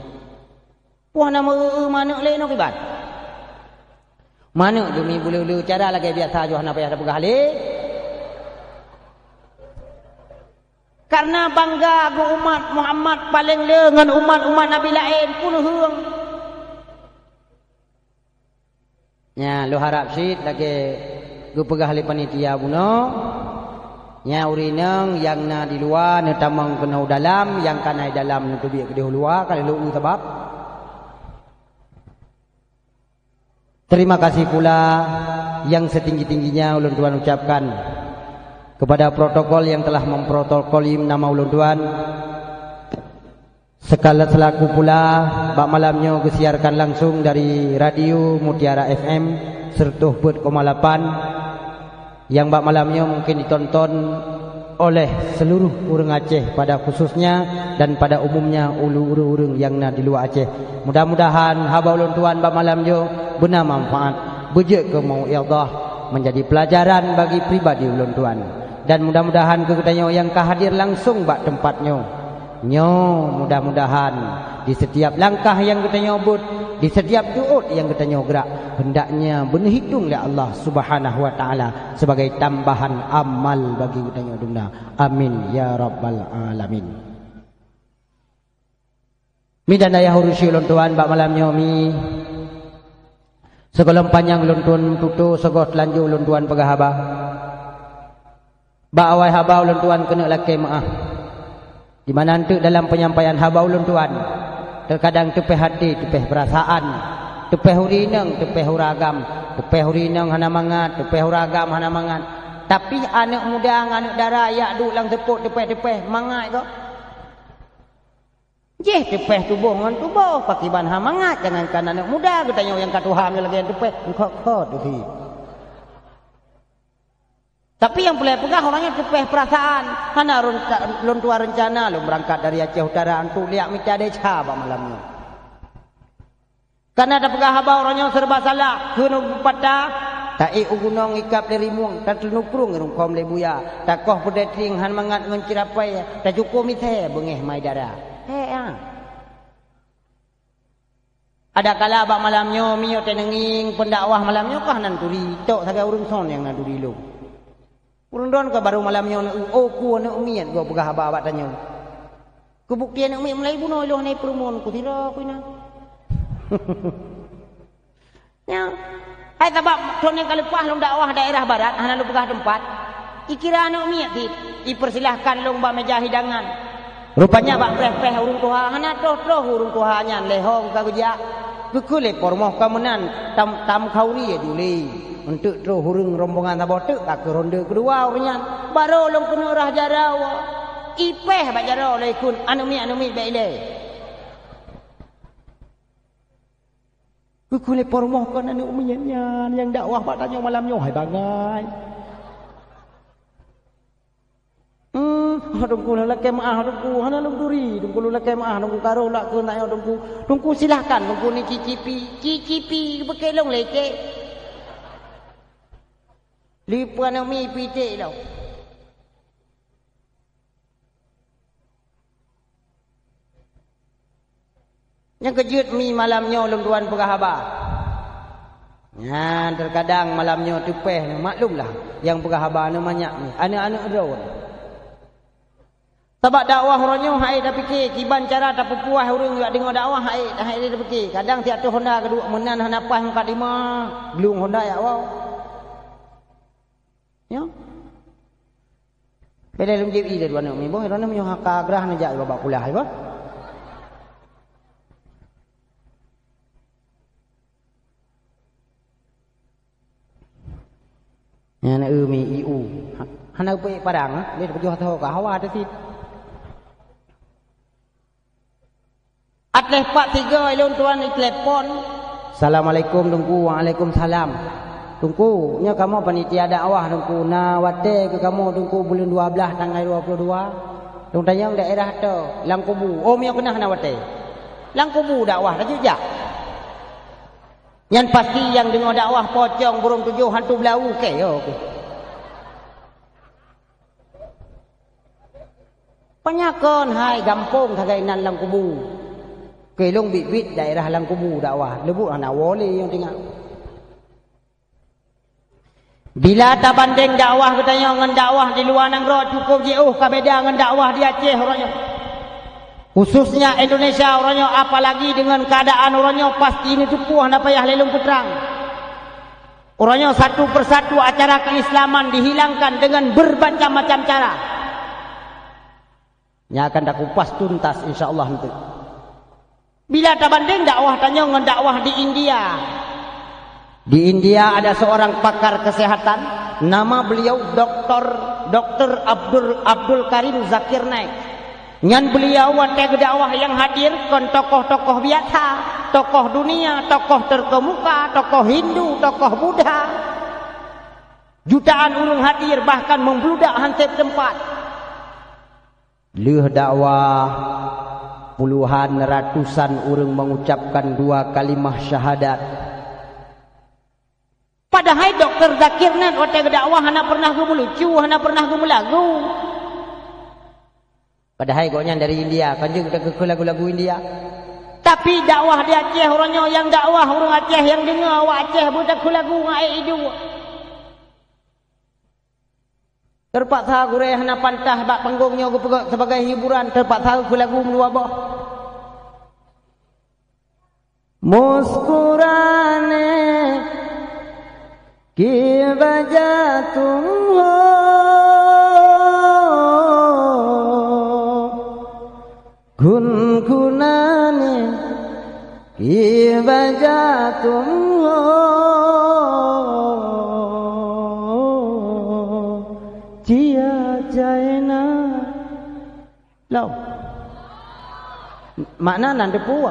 Poh na meu-eu-eu maneuk lé inoe kiban. Maneuk demi beuleu-leu cara lagée biasa joh hana payah tapeugah lé. Karena bangga geuh umat Muhammad paleng le ngon umat-umat nabi laén pun heueng. Nya, lôn harab cit lagée geupeugah lé panitia bunoe, nya ureuëng inong nyang na di luwa neutamong keunoe u dalam, nyang ka na di dalam neuteubiet keudeh u luwa ka lheueh lôn eu sabab. Terima kasih pula yang setinggi-tingginya ulôn tuan ucapkan kepada protokol yang telah memprotokolim nama ulôn tuan. Sekala selaku pula, bak malam nyoe geusiarkan langsung dari Radio Mutiara F M seratus empat koma lapan. Yang bak malam nyoe mungkin ditonton oleh seluruh ureuëng Aceh pada khususnya dan pada umumnya ulu ureuëng-ureuëng nyang na di luwa Aceh. Mudah-mudahan haba ulôn tuan bak malam nyoe beuna manfaat, beujeuet keu mau'izah, menjadi pelajaran bagi pribadi ulôn tuan. Dan mudah-mudahan keu geutanyoe nyang ka hadir langsung bak teumpat nyoe, Nyoe mudah-mudahan di setiap langkah nyang geutanyoe buet, di setiap duôt nyang geutanyoe geurak, hendaknya beuneuhitong lé Allah Subhanahu wa Taala sebagai tambahan amal bagi geutanyoe dum na. Amin ya rabbal alamin. Mi dan ayah urusi ulôn tuan bak malam nyoe mi. Sigohlom panyang ulôn tuan tutoe, sigoe teulanjô ulôn tuan peugah haba. Bak awai haba ulôn tuan keuneuk lakée meuáh. Di mana enteuk dalam penyampaian haba ulôn tuan, terkadang teupeh até, teupeh peurasaan, teupeh ureuëng inong, teupeh ureuëng agam, teupeh ureuëng inong hana mangat, teupeh ureuëng agam hana mangat. Tapi aneuk muda ngon aneuk dara jak duek lam seupôt teupeh-teupeh mangat gob. Jih teupeh tuboh ngon tuboh, pakriban hana mangat, jangankan aneuk muda, geutanyoe nyang ka tuha nyoe lagée nyan teupeh, eungkot-kot teuh. Tapi nyang peureulée peugah, ureuëng nyan teupeh peurasaan. Hana lôn, lôn tuan reuncana lôn beurangkat dari Aceh Utara untuk liak mita desya bak malam nyoe. Kana tapeugah haba ureuëng nyoe serba salah, keuneuk peupata, taék u gunong ikab lé rimueng, tateunukrong i rungkôm lé buya, takoh peudeh trieng han mangat ngon ceurapai, tacuko misée beungéh mai dara. Hék, ha. Adakala bak malam nyoe, meunyoe teuneungieng pendakwah malam nyoe kah nan turi, tok sagai ureuëng son nyang na turi lôn. Ureuëng droen ka barô malam nyoe na, oh, ku aneuk miet goe peugah haba bak tanyoe. Keubuktian aneuk miet mulai bunoe lôn hana ipeureumeun, ku sidroe ku inan. Nyoe. Hai sabab thon nyang ka leupah lôn dakwah daerah barat, hana lôn peugah teumpat. Ikira aneuk miet cit, ipersilahkan lôn bak meja hidangan. Rupanya bak preh-preh ureuëng tuha, hana troh-troh ureuëng tuha nyan lé ho ka geujak. Geukheun lé po rumoh ka meunan tam, tam khauri ya juli. Eunteuk troh ureuëng rombongan saboh teuk ka keu ronde keudua ureuëng nyan. Barô lôn keuneuk rhah jaroe. Ipeh bak jaroe lé ikheun, aneuk miet, aneuk miet, bék ilée. Geukheun lé po rumoh kon aneuk miet nyan nyang dakwah bak tanyoe malam nyoe, hai bangai. Hmm, oh, Teungku, lôn lakée meuáh, Teungku, hana lôn turi, Teungku, lôn lakée meuáh, Teungku, ka rôh lak keu nyoe, Teungku. Teungku, silahkan, Teungku, ni cicipi, cicipi, beuke lôn lecet. Lipeu aneuk miet pitek lom. Nyang keujeuet mi malam nyoe lôn tuan peugah haba. Nyan teukadang malam nyoe teupeh, maklumlah nyang peugah haba nyoe manyak mi, aneuk-aneuk droe. Sabab dakwah uroe nyoe hana tapike, kiban cara tapeupuas ureuëng jak deungoe dakwah hana, hana tapike. Kadang siat teuh honda keuduek meunan hana paih mukadimah, glung honda jak woe. Nyoe. Beda lôn jieb ié dua aneuk mi boh, dua aneuk mi nyoe ka grah neujak bak kuliah, iboh. Nyan eu mi iu. Ha-, hana upeuék parang, eh? Lé teupeujôh ateueh ka hawa teusit. Ateueh pat tiga ilôn tuan itelepon. Assalamualaikum Teungku. Waalaikumsalam. Teungku, nyoe kamoe panitia dakwah Teungku, na watée keu kamoe Teungku buleuen dua blaih tanggai dua puluh dua. Lôn tanyong daerah toh, Langkubu. Oh, meunyoe keunah na watée. Langkubu dakwah tajak. Nyan pasti nyang deungoe dakwah pocong burông tujoh hantu beulau kée, yo, kée. Panyakon hai gampông sagai nan Langkubu. Keu lôn biet-biet daerah Langkubu dakwah, leubuet hana woe lé nyang tinggai. Bila tabandeng dakwah geutanyoe ngon dakwah di luwa nanggroe, cukôp jiôh ka beda ngon dakwah di Aceh uroe nyoe. Khususnya Indonesia uroe nyoe, apalagi deungon keuadaan uroe nyoe, pasti neuteupeue hana payah lé lôn peutrang. Uroe nyoe satu persatu acara keislaman dihilangkan dengan bermacam-macam cara. Nyan akan takupas tuntas, insya Allah, nanti. Bila tabandeng dakwah tanyoe ngon dakwah di India. Di India ada seorang pakar kesehatan, nama beliau Doktor, Doktor Abdul, Abdul Karim Zakir Naik. Nyan beliau watée geudakwah nyang hadir kon tokoh-tokoh biasa, tokoh dunia, tokoh terkemuka, tokoh Hindu, tokoh Buddha. Jutaan ureuëng hadir bahkan membludak hanseb teumpat. Lheueh dakwah, puluhan ratusan ureuëng mengucapkan dua kalimah syahadat. Padahai Doktor Zakir nyan watée geudakwah hana pernah geumeulucu, hana pernah geumeulagu. Padahai gobnyan dari India, kan jeuet geutanyoe keu lagu-lagu India. Tapi dakwah di Aceh uroe nyoe, nyang dakwah ureuëng Aceh nyang deungoe awak Aceh beutakeu lagu ngon aé iduek. Teupaksa gurée hana pantas bak panggong nyoe geupeugét sebagai hiburan, teupaksa keu lagu meudua boh. Muskurané ki baja tum ho, gungunané ki baja tum ho, cia China. Lom. Makna nan teupeue.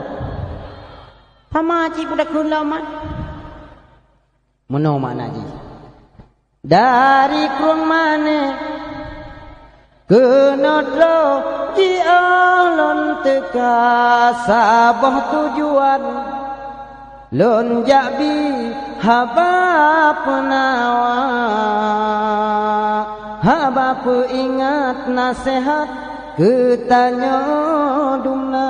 Sama cit peue takheun lom, mat. Meunoe makna jih. Dari Krueng Mané keunoe troh jiôh lôn teuka saboh tujuan. Lôn jak bi haba peunawa, haba peuingat naseuhat keu tanyoe dumna,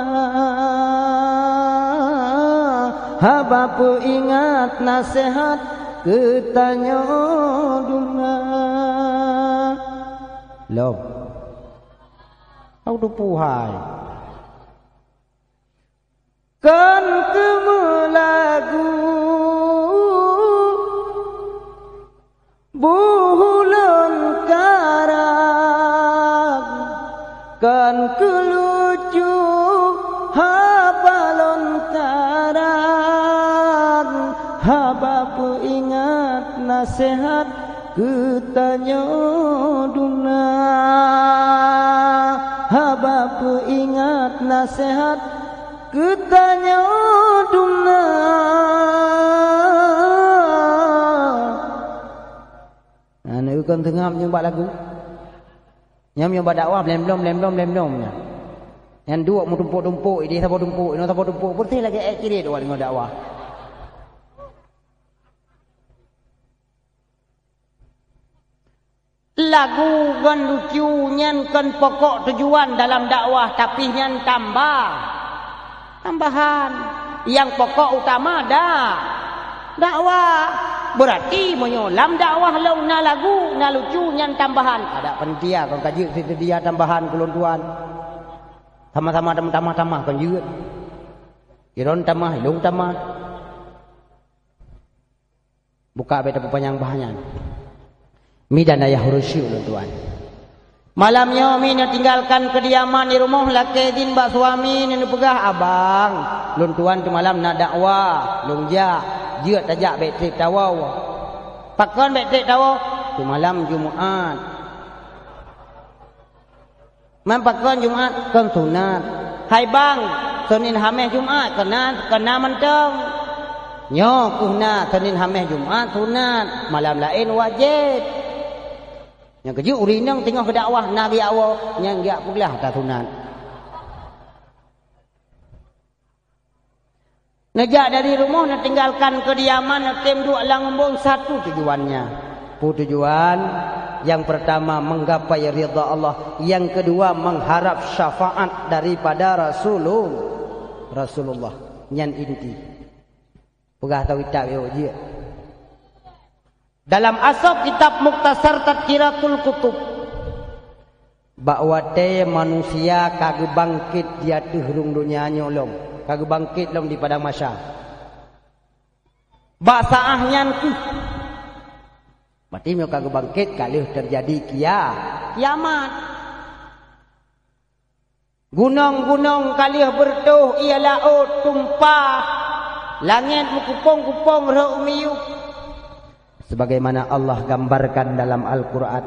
haba peuingat naseuhat keu tanyoe dumna. Lom. Au tupu hai. Kon keumeulagu buhulon karang, Kan keu lucu haba lontaran, haba peuingat naseuhat keu tanyoe duna, haba peuingat naseuhat keu tanyoe duna. Nah, neukon teungab nyang bak lagu. Nyang, nyang bak dakwah, blem, blom, blem, blom, blem, blom, nyan. Nyan duek meutumpôk-tumpôk, idéh saboh tumpôk, inoe saboh tumpôk, peureuseh lagèe èk ciret awak deungoe dakwah. Lagu ngon lucu nyan kon pokok tujuan dalam dakwah, tapi nyan tambah. Tambahan. Nyang pokok utama da-, dakwah. Beurati meunyoe lam dakwah lôn na lagu, na lucu, nyan tambahan. Adak panitia kon ka jeuet seudia tambahan keu lôn tuan. Sama-sama tamah-tamah kon jeuet. Ilôn tamah, ilôn tamah. Buka bèk tapeupanyang bah nyan. Mi dan ayah ureueng syik ulôn tuan. Malam nyoe mi neutinggalkan keudiaman di rumoh lakèe idhin bak suami, neupeugah, "Abang, lôn tuan teumalam na dakwah, lôn jak, jeuet tajak bèk trép tawoe." "Pakon bèk trép tawoe?" "Teumalam Jumat." "Man pakon Jumat kon sunat?" "Hai bang, Senin Hamèh Jumat kon na, kon na mantong." "Nyoe keuh na Senin Hamèh Jumat sunat, malam laén wajéb." Nyang keujeuet ureueng inong teungoh geudakwah na geujak woe, nyang geujak peuglah ata sunat. Neujak dari rumoh, neutinggalkan keudiaman, neutem duek lam eumbông, satu tujuannya. Peue tujuan? Yang pertama, menggapai ridha Allah. Yang kedua, mengharap syafaat daripada Rasulul-, Rasulullah. Nyan inti. Peugah ateueh kitab, yuk, jeuet. Dalam asoe kitab Mukhtasar Tadhkiratul Kutub, bak watèe manusia ka geubangkét di ateueh rhueng donya nyoe lom, ka geubangkét lom di padang mahsyar. Bak saát nyan keuh, berarti meunyoe ka geubangkét, ka lheueh teujadi kia-, kiamat. Gunong-gunong ka lheueh beureutoh, ié laôt tumpah, langét meukupông-kupông rhot u miyueb, sebagaimana Allah gambarkan dalam Al-Qur'an.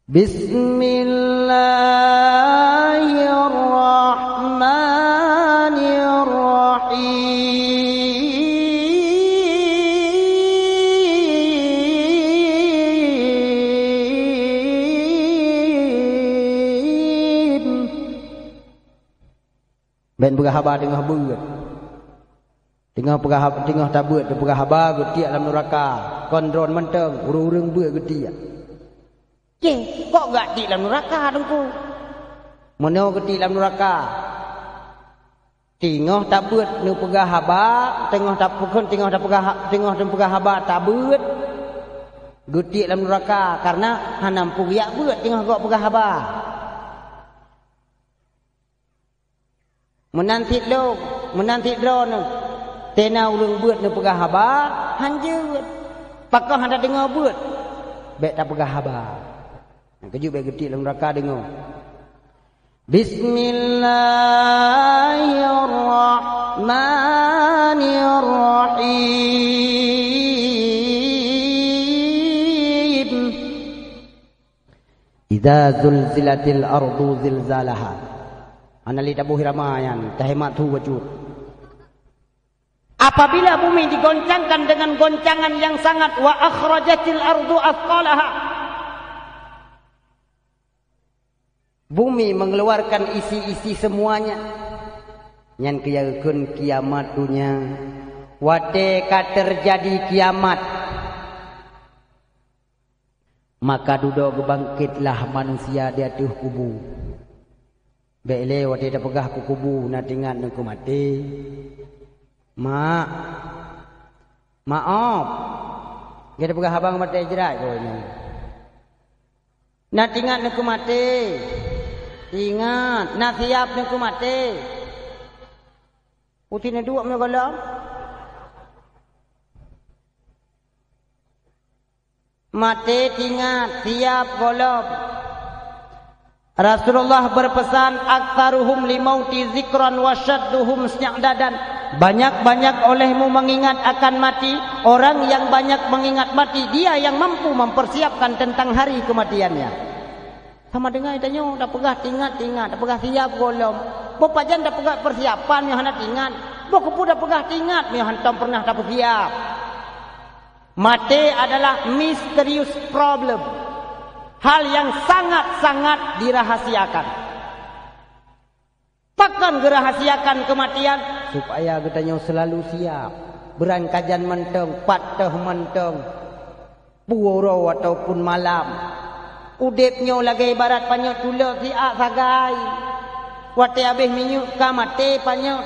Bismillahirrahmanirrahim. Bèk peugah haba teungoh beuet. Teungoh peugah hab-, teungoh tabeuet, teupeugah haba geutiek lam nuraka. Kon droen mantong, ureueng-ureueng beuet geutiek. Ceh, kok geutiek lam nuraka, Teungku? Meunoe geutiek lam nuraka. Teungoh tabeuet neupeugah haba, teungoh tapeukeun, teungoh tapeugah ha-, teungoh neupeugah haba tabeuet, geutiek lam nuraka, kareuna hana meupeugah beuet teungoh gob peugah haba. Meunan cit lom, meunan cit droeneuh. Teungoh ureueng beuet neupeugah haba, han jeuet. Pakon hana deungoe beuet, bèk tapeugah haba. Nyang keujeuet bèk geutiek lam nuraka deungoe. Bismillahirrahmanirrahim. Idza zulzilatil ardu zilzalaha. Hana lé taboh irama nyan, tahemat su bacut. Apabila bumi digoncangkan dengan goncangan yang sangat, wa akhrajatil ardu athqalaha. Bumi mengeluarkan isi-isi semuanya. Nyan keuh nyang geukheun kiamat donya. Watèe ka teujadi kiamat, maka dudoe geubangkitlah manusia di ateueh kubu. Bèk lé watèe tapeugah keu kubu na teuingat Teungku maté. Mak, maoh. Gata peugah abang maté jrat keu nyan. Na teuingat Teungku maté. Ingat, na siab Teungku maté. Putih na duek meunyoe gohlom. Maté teuingat, siab gohlom. Rasulullah berpesan, "Aktsaruhum limauti zikran wa syadduhum sya'dadan." Banyak-banyak olehmu mengingat akan mati. Orang yang banyak mengingat mati, dia yang mampu mempersiapkan tentang hari kematiannya. Sama dengan tanyoe tapeugah tingat-tingat, tapeugah siap gohlom. Boh pajan tapeugah persiapan nyoe hana tingat. Boh keupeue tapeugah tingat nyoe hántom pernah tapeusiap. Maté adalah misterius problem. Hal yang sangat-sangat dirahasiakan. Pakon geurahasiakan keumatian? Supaya geutanyoe seulalu siap. Beuran kajan mantong, pat teuh mantong, peue uroe ataupun malam. Udeb nyoe lagée ibarat panyöt tuleuek siat sagai. Watée habéh minyeuk ka maté panyöt.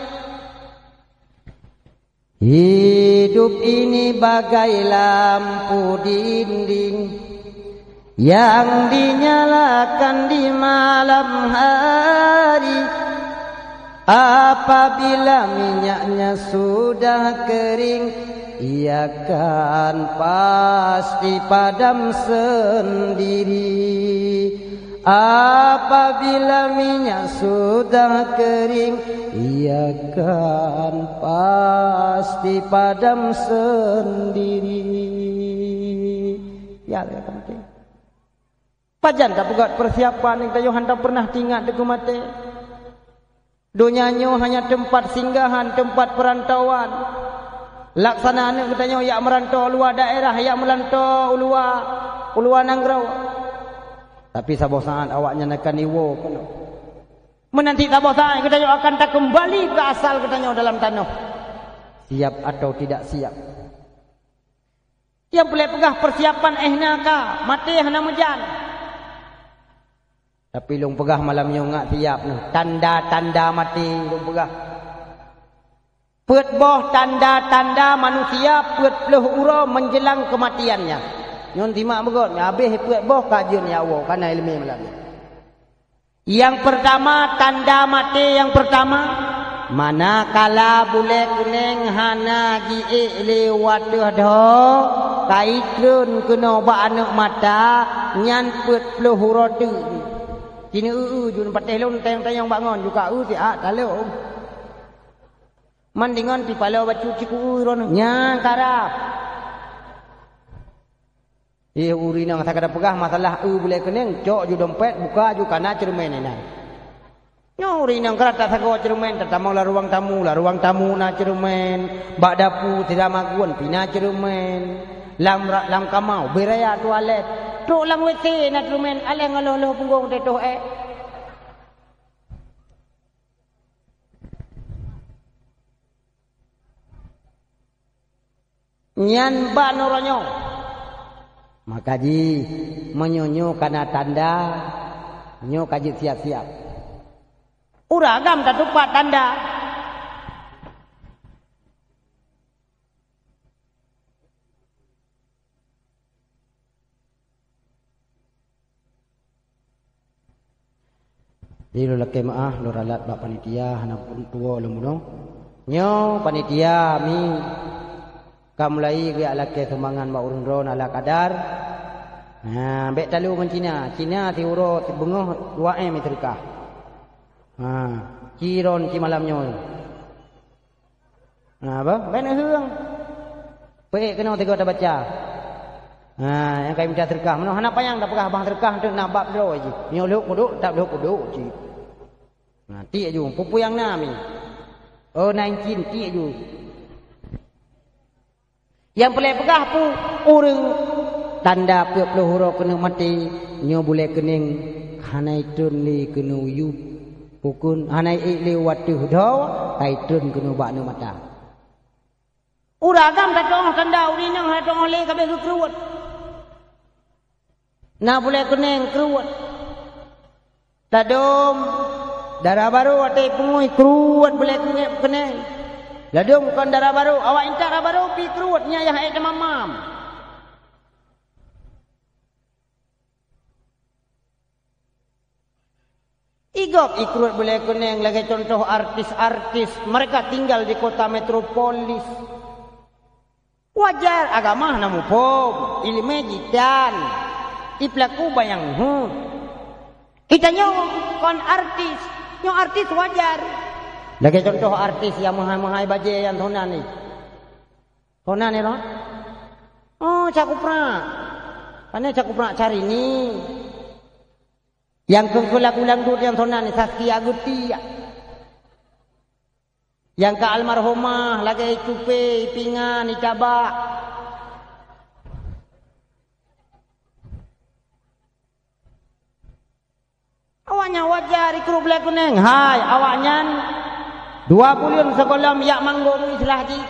Hidup ini bagai lampu dinding yang dinyalakan di malam hari. Apabila minyaknya sudah kering, ia kan pasti padam sendiri. Apabila minyak sudah kering, ia kan pasti padam sendiri. Ya, kata maté. Pajan tapeugah persiapan nyang tanyoe hántom pernah tingat teungku maté. Donya nyoe hanya teumpat singgahan, teumpat peurantauan. Laksana aneuëk geutanyoe jak meurantau luwa daerah, jak meurantau u luwa, u luwa nanggroe. Tapi saboh saát awaknyan akan iwoe keunoe. Meunan cit saboh saát geutanyoe akan takeumbali keu asal geutanyoe dalam tanoh. Siap atau tidak siap. Nyang peureulée peugah persiapan éh na ka, maté hana meujan. Tapi lôn peugah malam nyoe ngat siap neuh, tanda-tanda maté lôn peugah. Peuet boh tanda-tanda manusia peuet ploh uroe menjelang kematiannya. Nyoe simak beugöt, habéh peuet boh ka jeuet nyoe, ka na iéleumé malam nyoe. Nyang peurtama, tanda maté nyang peurtama, manakala bulée keuneng hana jiék lé u ateueh dhoe, ka itreun keunoe bak aneuëk mata, nyan peuet ploh uroe teuk. Sineue-eu jun patéh lôn tanyong-tanyong bak ngon, ju ka eu siat talom. Man deungon pih paloe bacut cit ku-eu droeneuh, nyan karab. Éh, ureuëng inong, asai ka tapeugah masalah eu bulée keuneng, cok ju dompet, buka ju, ka na ceureumen inan. Nyoe ureuëng inong, ka tasagoe ceureumen, tatamong lam ruang tamu, lam ruang tamu na ceureumen, bak dapu sira magun pih na ceureumen, lam ra-, lam kama ubé raya tualet, trok lam W C na ceureumen, aléh ngon lhôh-lhôh punggong teutoh ék. Nyan bak nurôh nyoe. Maka jih, meunyoe nyoe ka na tanda, nyoe ka jeuet siap-siap. Ureuëng agam tatupat tanda. Jadi lôn lakée meuáh, lôn ralat bak panitia, hana tuwoe lôn bunoe. Nyoe panitia mi ka mulai geujak lakée sumbangan bak ureuëng droe ala kadar. Ha, bék talu ngon Cina. Cina siuroe sibeungoh dua M seudeukah. Ha, ci droen ci malam nyoe. Na, bah, bék neuheueng. Peuék keunoe sigoe tabaca. Ha, nyang ka mita seudeukah. Meunoe hana panyang tapeugah bang seudeukah, teuk na bab droe jih. Nyoe lhok kuduk, tab lhok kuduk cit. Na, tiek ju, peue-peue nyang na mi. Oh, na incin, tiek ju. Nyang peureulée peugah peue, ureuëng tanda peuet ploh uroe keuneuk maté, nyoe bulée keuneng hana itreun lé keunoe u yup. Bukon hana ék lé u ateueh dhoe, ka itreun keunoe bak aneuëk mata. Ureuëng agam tatu'oh tanda, ureuëng inong hana tu'oh lé, ka bék geukreuwot. Na bulée keuneng kreuwot. Ladôm dara barô watée ipeungui kreuwot bulée keunge-, keuneng. Ladôm kon dara barô, awak intat dara barô pih kreuwot, nyan yah ék teumam-mam. Igob ikreuwot bulée keuneng lagée contoh artis-artis, mereka tinggal di kota metropolis. Wajar agama hana muphom, iéleumé jitan, ipeulaku banyang hut. Geutanyoe kon artis, nyoe artis wajar. Lagée contoh artis nyang meuhai-meuhai bajée nyang toh nan nyoe. Toh nan nyoe, oh, Cak Kuprak. Pane Cak Kuprak Syahrini. Nyang keu-keu lagu dangdut nyang toh nan nyoe, Zaskia Goetie. Nyang ka almarhumah lagée icupée, ipingan, icabak. Awaknyan wajar ikurup lé keuneng. Hai, awaknyan dua buleuen sigohlom jak manggong istilah jih,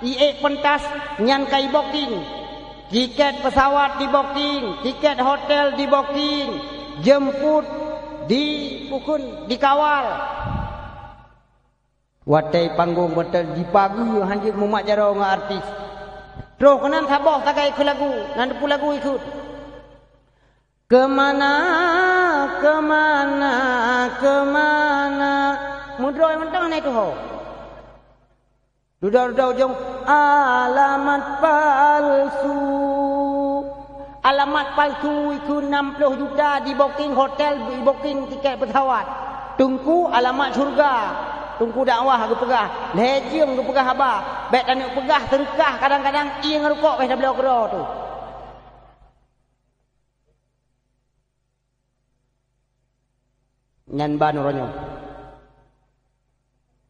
iék pentas nyan ka ibooking. Tiket pesawat dibooking, tiket hotel dibooking, jemput di pukon dikawal. Watée panggong beutôi jipageue hanjeuet mumat jaroe ngon artis. Troh keunan saboh sagai keu lagu, nan teupeu lagu ikot. Kemana, kemana, kemana. Meudroe mantong hana tuho. Dudoe-dudoe ujong alamat palsu. Alamat palsu ikot enam ploh juta dibooking hotel, dibooking tiket pesawat. Teungku alamat syeuruga. Teungku dakwah geupeugah, lhée jeuem geupeugah haba, bék taneuk peugah seudeukah kadang-kadang ié ngon rukok bék tabloe keudroe teuh. Nyan ban uroe nyoe.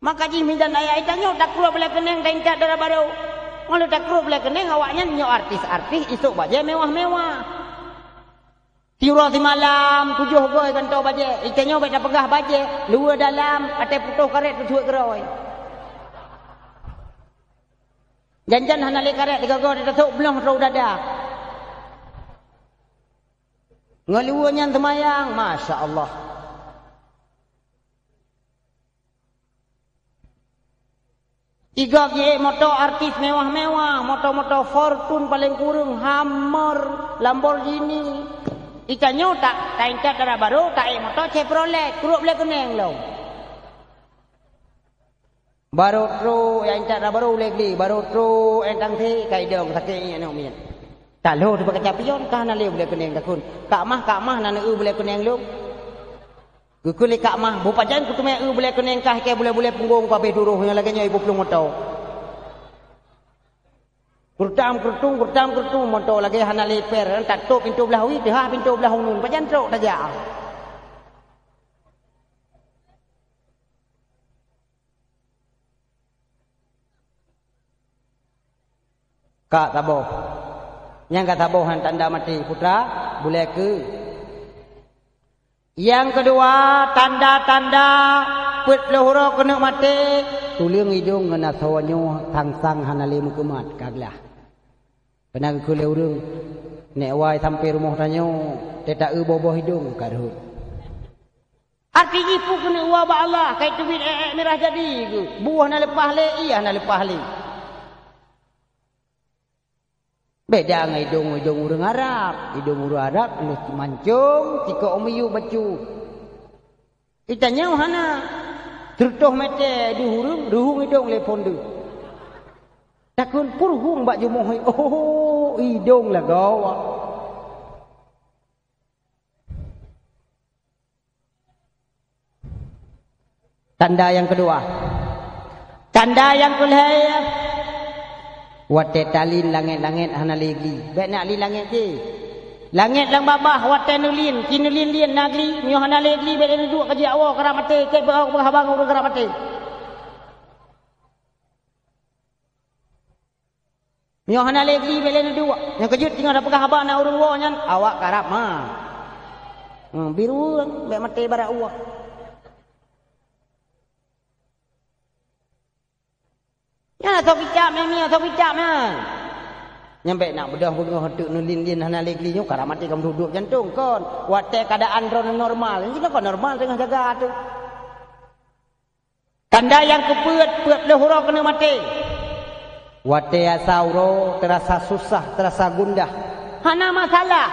Maka jih midan ayat tanyoe takrop lé keuneng taintat dara barô. Ngon lé takrop lé keuneng awaknyan nyoe artis-artis isok bajée mewah-mewah. Siuroe simalam tujoh goe gantoe bajée, itanyoe bék tapeugah bajée, luweue dalam até putôh karét teusuet keurôi. Jan-jan hana lé karét tiga goe tatasok bloh trok dada. Ngon luweue nyan seumayang, masya Allah. Igob jiék moto artis mewah-mewah, moto-moto Fortuner paleng kureueng, Hummer, Lamborghini. Itanyoe ta-, taintat dara barô, taék moto Chevrolet, krop lé keuneng lom. Barô trok nyang intat na barô ulée gli, barô trok nyang tangse ka idong sakét ié aneuk miet. Taloh teupeu kaca pion ka hana lé ulée keuneng takheun. Kak mah, kak mah na neueu ulée keuneng lôn. Geukheun lé kak mah, "Beu pajan kuteumé eu ulée keuneng kah ikée bulée-bulée punggong ku habéh duroh nyang lagée nyoe ipuplueng moto." Keureutang keureutong, keureutang keureutong moto lagée hana lé per, tatôp pintoe blah wie, teuhah pintoe blah uneuen, pajan trok tajak. Ka saboh. Nyang ka saboh nyan tanda maté, putra, bulée keu. Nyang keudua, tanda-tanda peuet ploh uroe keuneuk maté, tuleueng idong ngon asoe nyoe sang-sang hana lé meukeumat, ka glah. Keunan geukheun lé ureuëng, "Nék wai sampoe rumoh tanyoe, teuta eu boh-boh idong ka rhot." Arti jih peue keuneuk wa bak Allah, kai teubiet ék-ék mirah jadi geuh, buah na leupah lé, ié na leupah lé. Beda ngon idong-idong ureuëng Arab. Idong ureuëng Arab leuh mancong, sikok miyueb bacut. Itanyoe hana. Teureutôh mètè deuh ureuëng, reuhung idong lé phon deuh. Takheun, "Peue reuhung bak jumoh?" "Oh, idong lagoe." Tanda nyang keudua. Tanda nyang keulhèe, watèe talin langèt-langèt hana lé gli. Bèk na lin langèt jih. Langèt lam babah watèe neulin, ci neulin-lin na gli, meunyoe hana lé gli bèk lé neuduek ka jijak woe karab maté, keu beuhaba ngon ureuëng karab maté. Meunyoe hana lé gli bèk lé neuduek. Nyang keujeuet teungoh tapeugah haba na ureuëng woe nyan, awak karab ma. Hmm, biru bèk maté barak ueh. Nyan asoe kicap nyan, nyan asoe kicap nyan. Nyan bèk nak beudôh beungoh teuk neulin-lin hana lé gli nyoe, karab maté ka meuduek-duek jantong kon. Watèe keuadaan droeneuh normal, nyan kon normal teungoh jaga teuh. Tanda nyang keupeuet, peuet ploh uroe keuneuk maté. Watèe asa uroe teurasa susah, teurasa gundah. Hana masalah.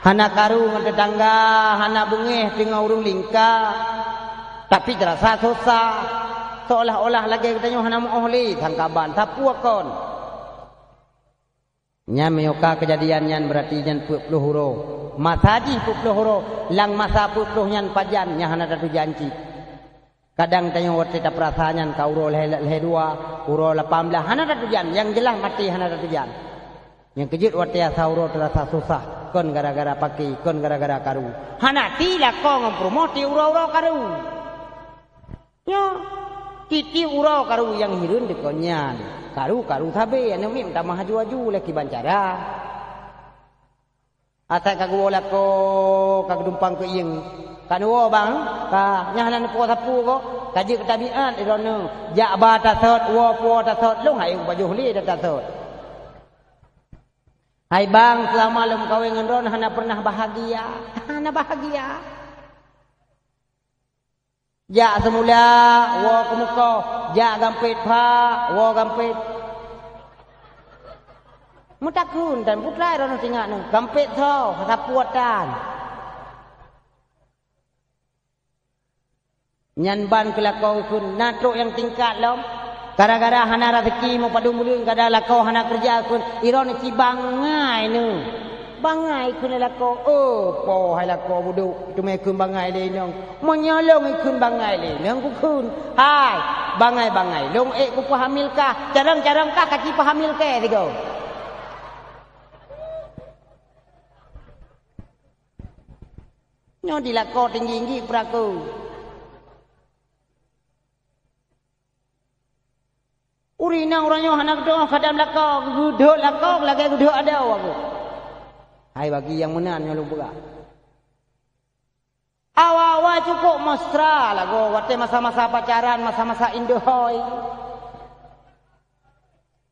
Hana karu ngon teutangga, hana beungéh teungoh ureuëng lingka. Tapi teurasa susah. Seolah-olah lagèe geutanyoe hana meu-oh lé, sangkaban, sapeue kon. Nyan meunyoe ka keujadian nyan, beurati nyan peuet ploh uroe. Masa jih peuet ploh uroe, lam masa peuet ploh nyan pajan, nyan hana tatujan cit. Kadang tanyoe watée tapeurasa nyan ka uroe lhée, lhée dua, uroe lapan blaih, hana tatujan, nyang jeulaih maté hana tatujan. Nyang keujeuet watée asa uroe teurasa susah, kon gara-gara paké, kon gara-gara karu. Hana ti lakoe ngon peurumoh ti uroe-uroe karu. Nyoe, tieb-tieb uroe karu nyang hireuen dikeue nyan. Karu-karu sabe, aneuk miet meutamah aju-aju lé kiban cara. Asai ka geuwoe lakoe, ka geudumpang keu ieng. Ka neuwoe bang, ka nyan hana neupo sapeue goe, ka jeuet keu tabiat droeneuh. Jak ba tasot, woe po tasot, lôn hai ubajoh lé tasot. Hai bang, seulama lôn meukawen ngon droeneuh hana peureunah bahagia. Hana bahagia. Jak seumula, woe keumeukoh, jak gampet pha, woe gampet. Meutakheun dan putra droeneuh singat neuh, gampet soe, sapeue tan. Nyan ban keu lakoe geukheun, na trok nyang tingkat lom. Gara-gara hana raseuki meupadum buleuen, gara lakoe hana keureuja geukheun, droeneuh ci bangai neuh. Bangai kheun lé lakoe, "Oh, poh hai lakoe budok, teuma kheun bangai lé inong. Meunyoe lôn kheun bangai lé inong kukheun, hai, bangai-bangai lôn ék kupeuhamil kah, carông-carông kah ka cipeuhamil kèe sigoe." Nyoe di lakoe tinggi-tinggi peuraku. Ureueng inong uroe nyoe hana geudoh khadam lakoe, geudhôt lakoe lagèe geudhôt adoe aku. Hai bagi nyang meunan nyoe lôn peugah. Awak-awak cukôp mesra lagoe watèe masa-masa pacaran, masa-masa indeuhôi.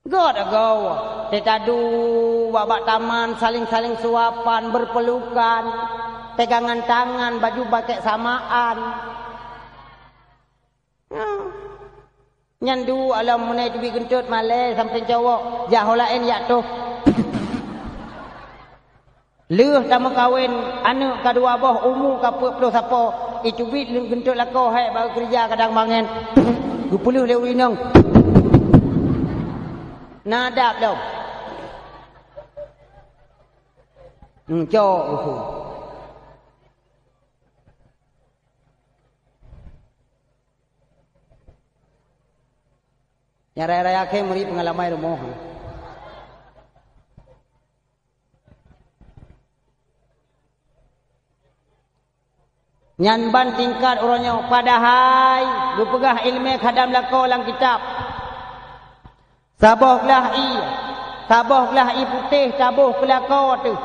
Gèt lagoe, teuh tadu bak-bak taman saléng-saléng suapan, beupeulukan, pegangan tangan, baju pakèk samaan. Nyoe. Nyan duek lom meunai teubiet geuntot malèe sampéng cowok, jak ho laén jak toh. Lheueh tameukawen, aneuk ka dua boh, umu ka peuet ploh sapo, iteubiet geuntot lakoe hèk bak keureuja kadang bangai. Geupeuleueh lé ureueng inong. Na adab lom. Hmm, cok uhu. Nyang raya-raya kèe meuri peungalamai rumoh. Nyan ban tingkat uroe nyoe, padahai geupeugah ileumèe khadam lakoe lam kitab. Saboh glah ie, saboh glah ie putéh taboh keu lakoe teuh.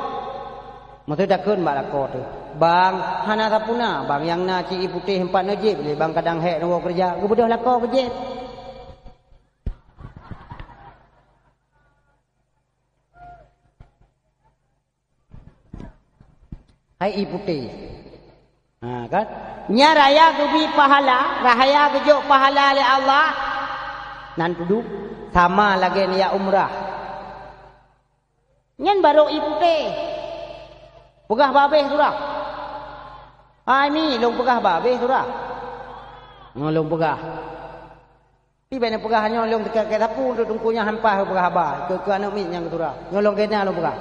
Meuteudakheun bak lakoe teuh, "Bang, hana sapeue na, bang, nyang na cit ie putéh empat neuh jieb lé bang kadang hèk neuwoe keureuja, geubeudôh lakoe keu jieb." Hai ie putéh. Ha, kan? Nyan raya geubri pahala, raya geujok pahala lé Allah. Nan tudum sama lagèe niat umrah. Nyan barô ie putéh. Peugah babeh surah. Hai mi, lôn peugah babeh surah. Ngon lôn peugah. Pi bèk neupeugah nyoe lôn teuka keu sapeue untuk teungku nyan han paih peugah haba keu, keu aneuk miet nyang keudua. Nyoe lôn keunan lôn peugah.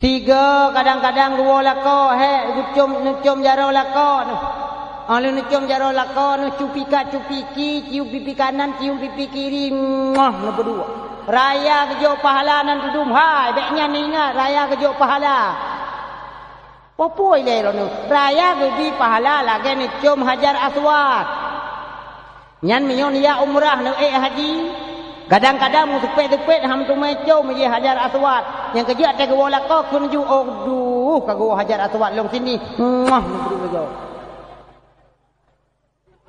Tiga kadang-kadang geuwoe lakoe hèk geucom, neucom jaroe lakoe neuh. Óh lheueh neucom jaroe lakoe neuh, cupi kat cupi ki, cium pipi kanan, cium pipi kiri, moh neupeuduek. Raya geujok pahala nan tudum hai, bèk nyan ingat raya geujok pahala. Peue-peue ilèe droeneuh, raya geubri pahala lagèe neucom Hajar Aswad. Nyan meunyoe niat umrah neuék haji, kadang-kadang meuseupet-seupet han meuteumé com jih Hajar Aswad. Nyang keujeuet teuh geuwoe lakoe kheun ju, "Oh duh, ka geuwoe Hajar Aswad lôn sini." Muah, neubri lagèe.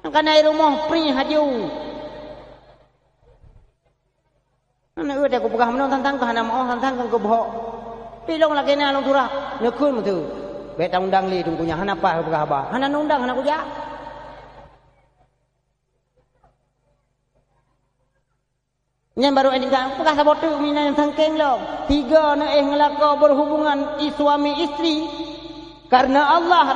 Nyang kana i rumoh pri haju. Aneuk eu teuh kupeugah meunoe tantang keu hana meu'oh, tantang keu geubohok. Pi lôn lagèe na lôn surah, neukheun meuteue. Bèk taundang lé teungku nyan, hana paih peugah haba. Hana neundang, hana kujak. Nyan barô éh tinggai, peugah saboh teuk mina nyang sangkeng lom. Tiga neuéh ngeulakoe berhubungan i suami istri karena Allah.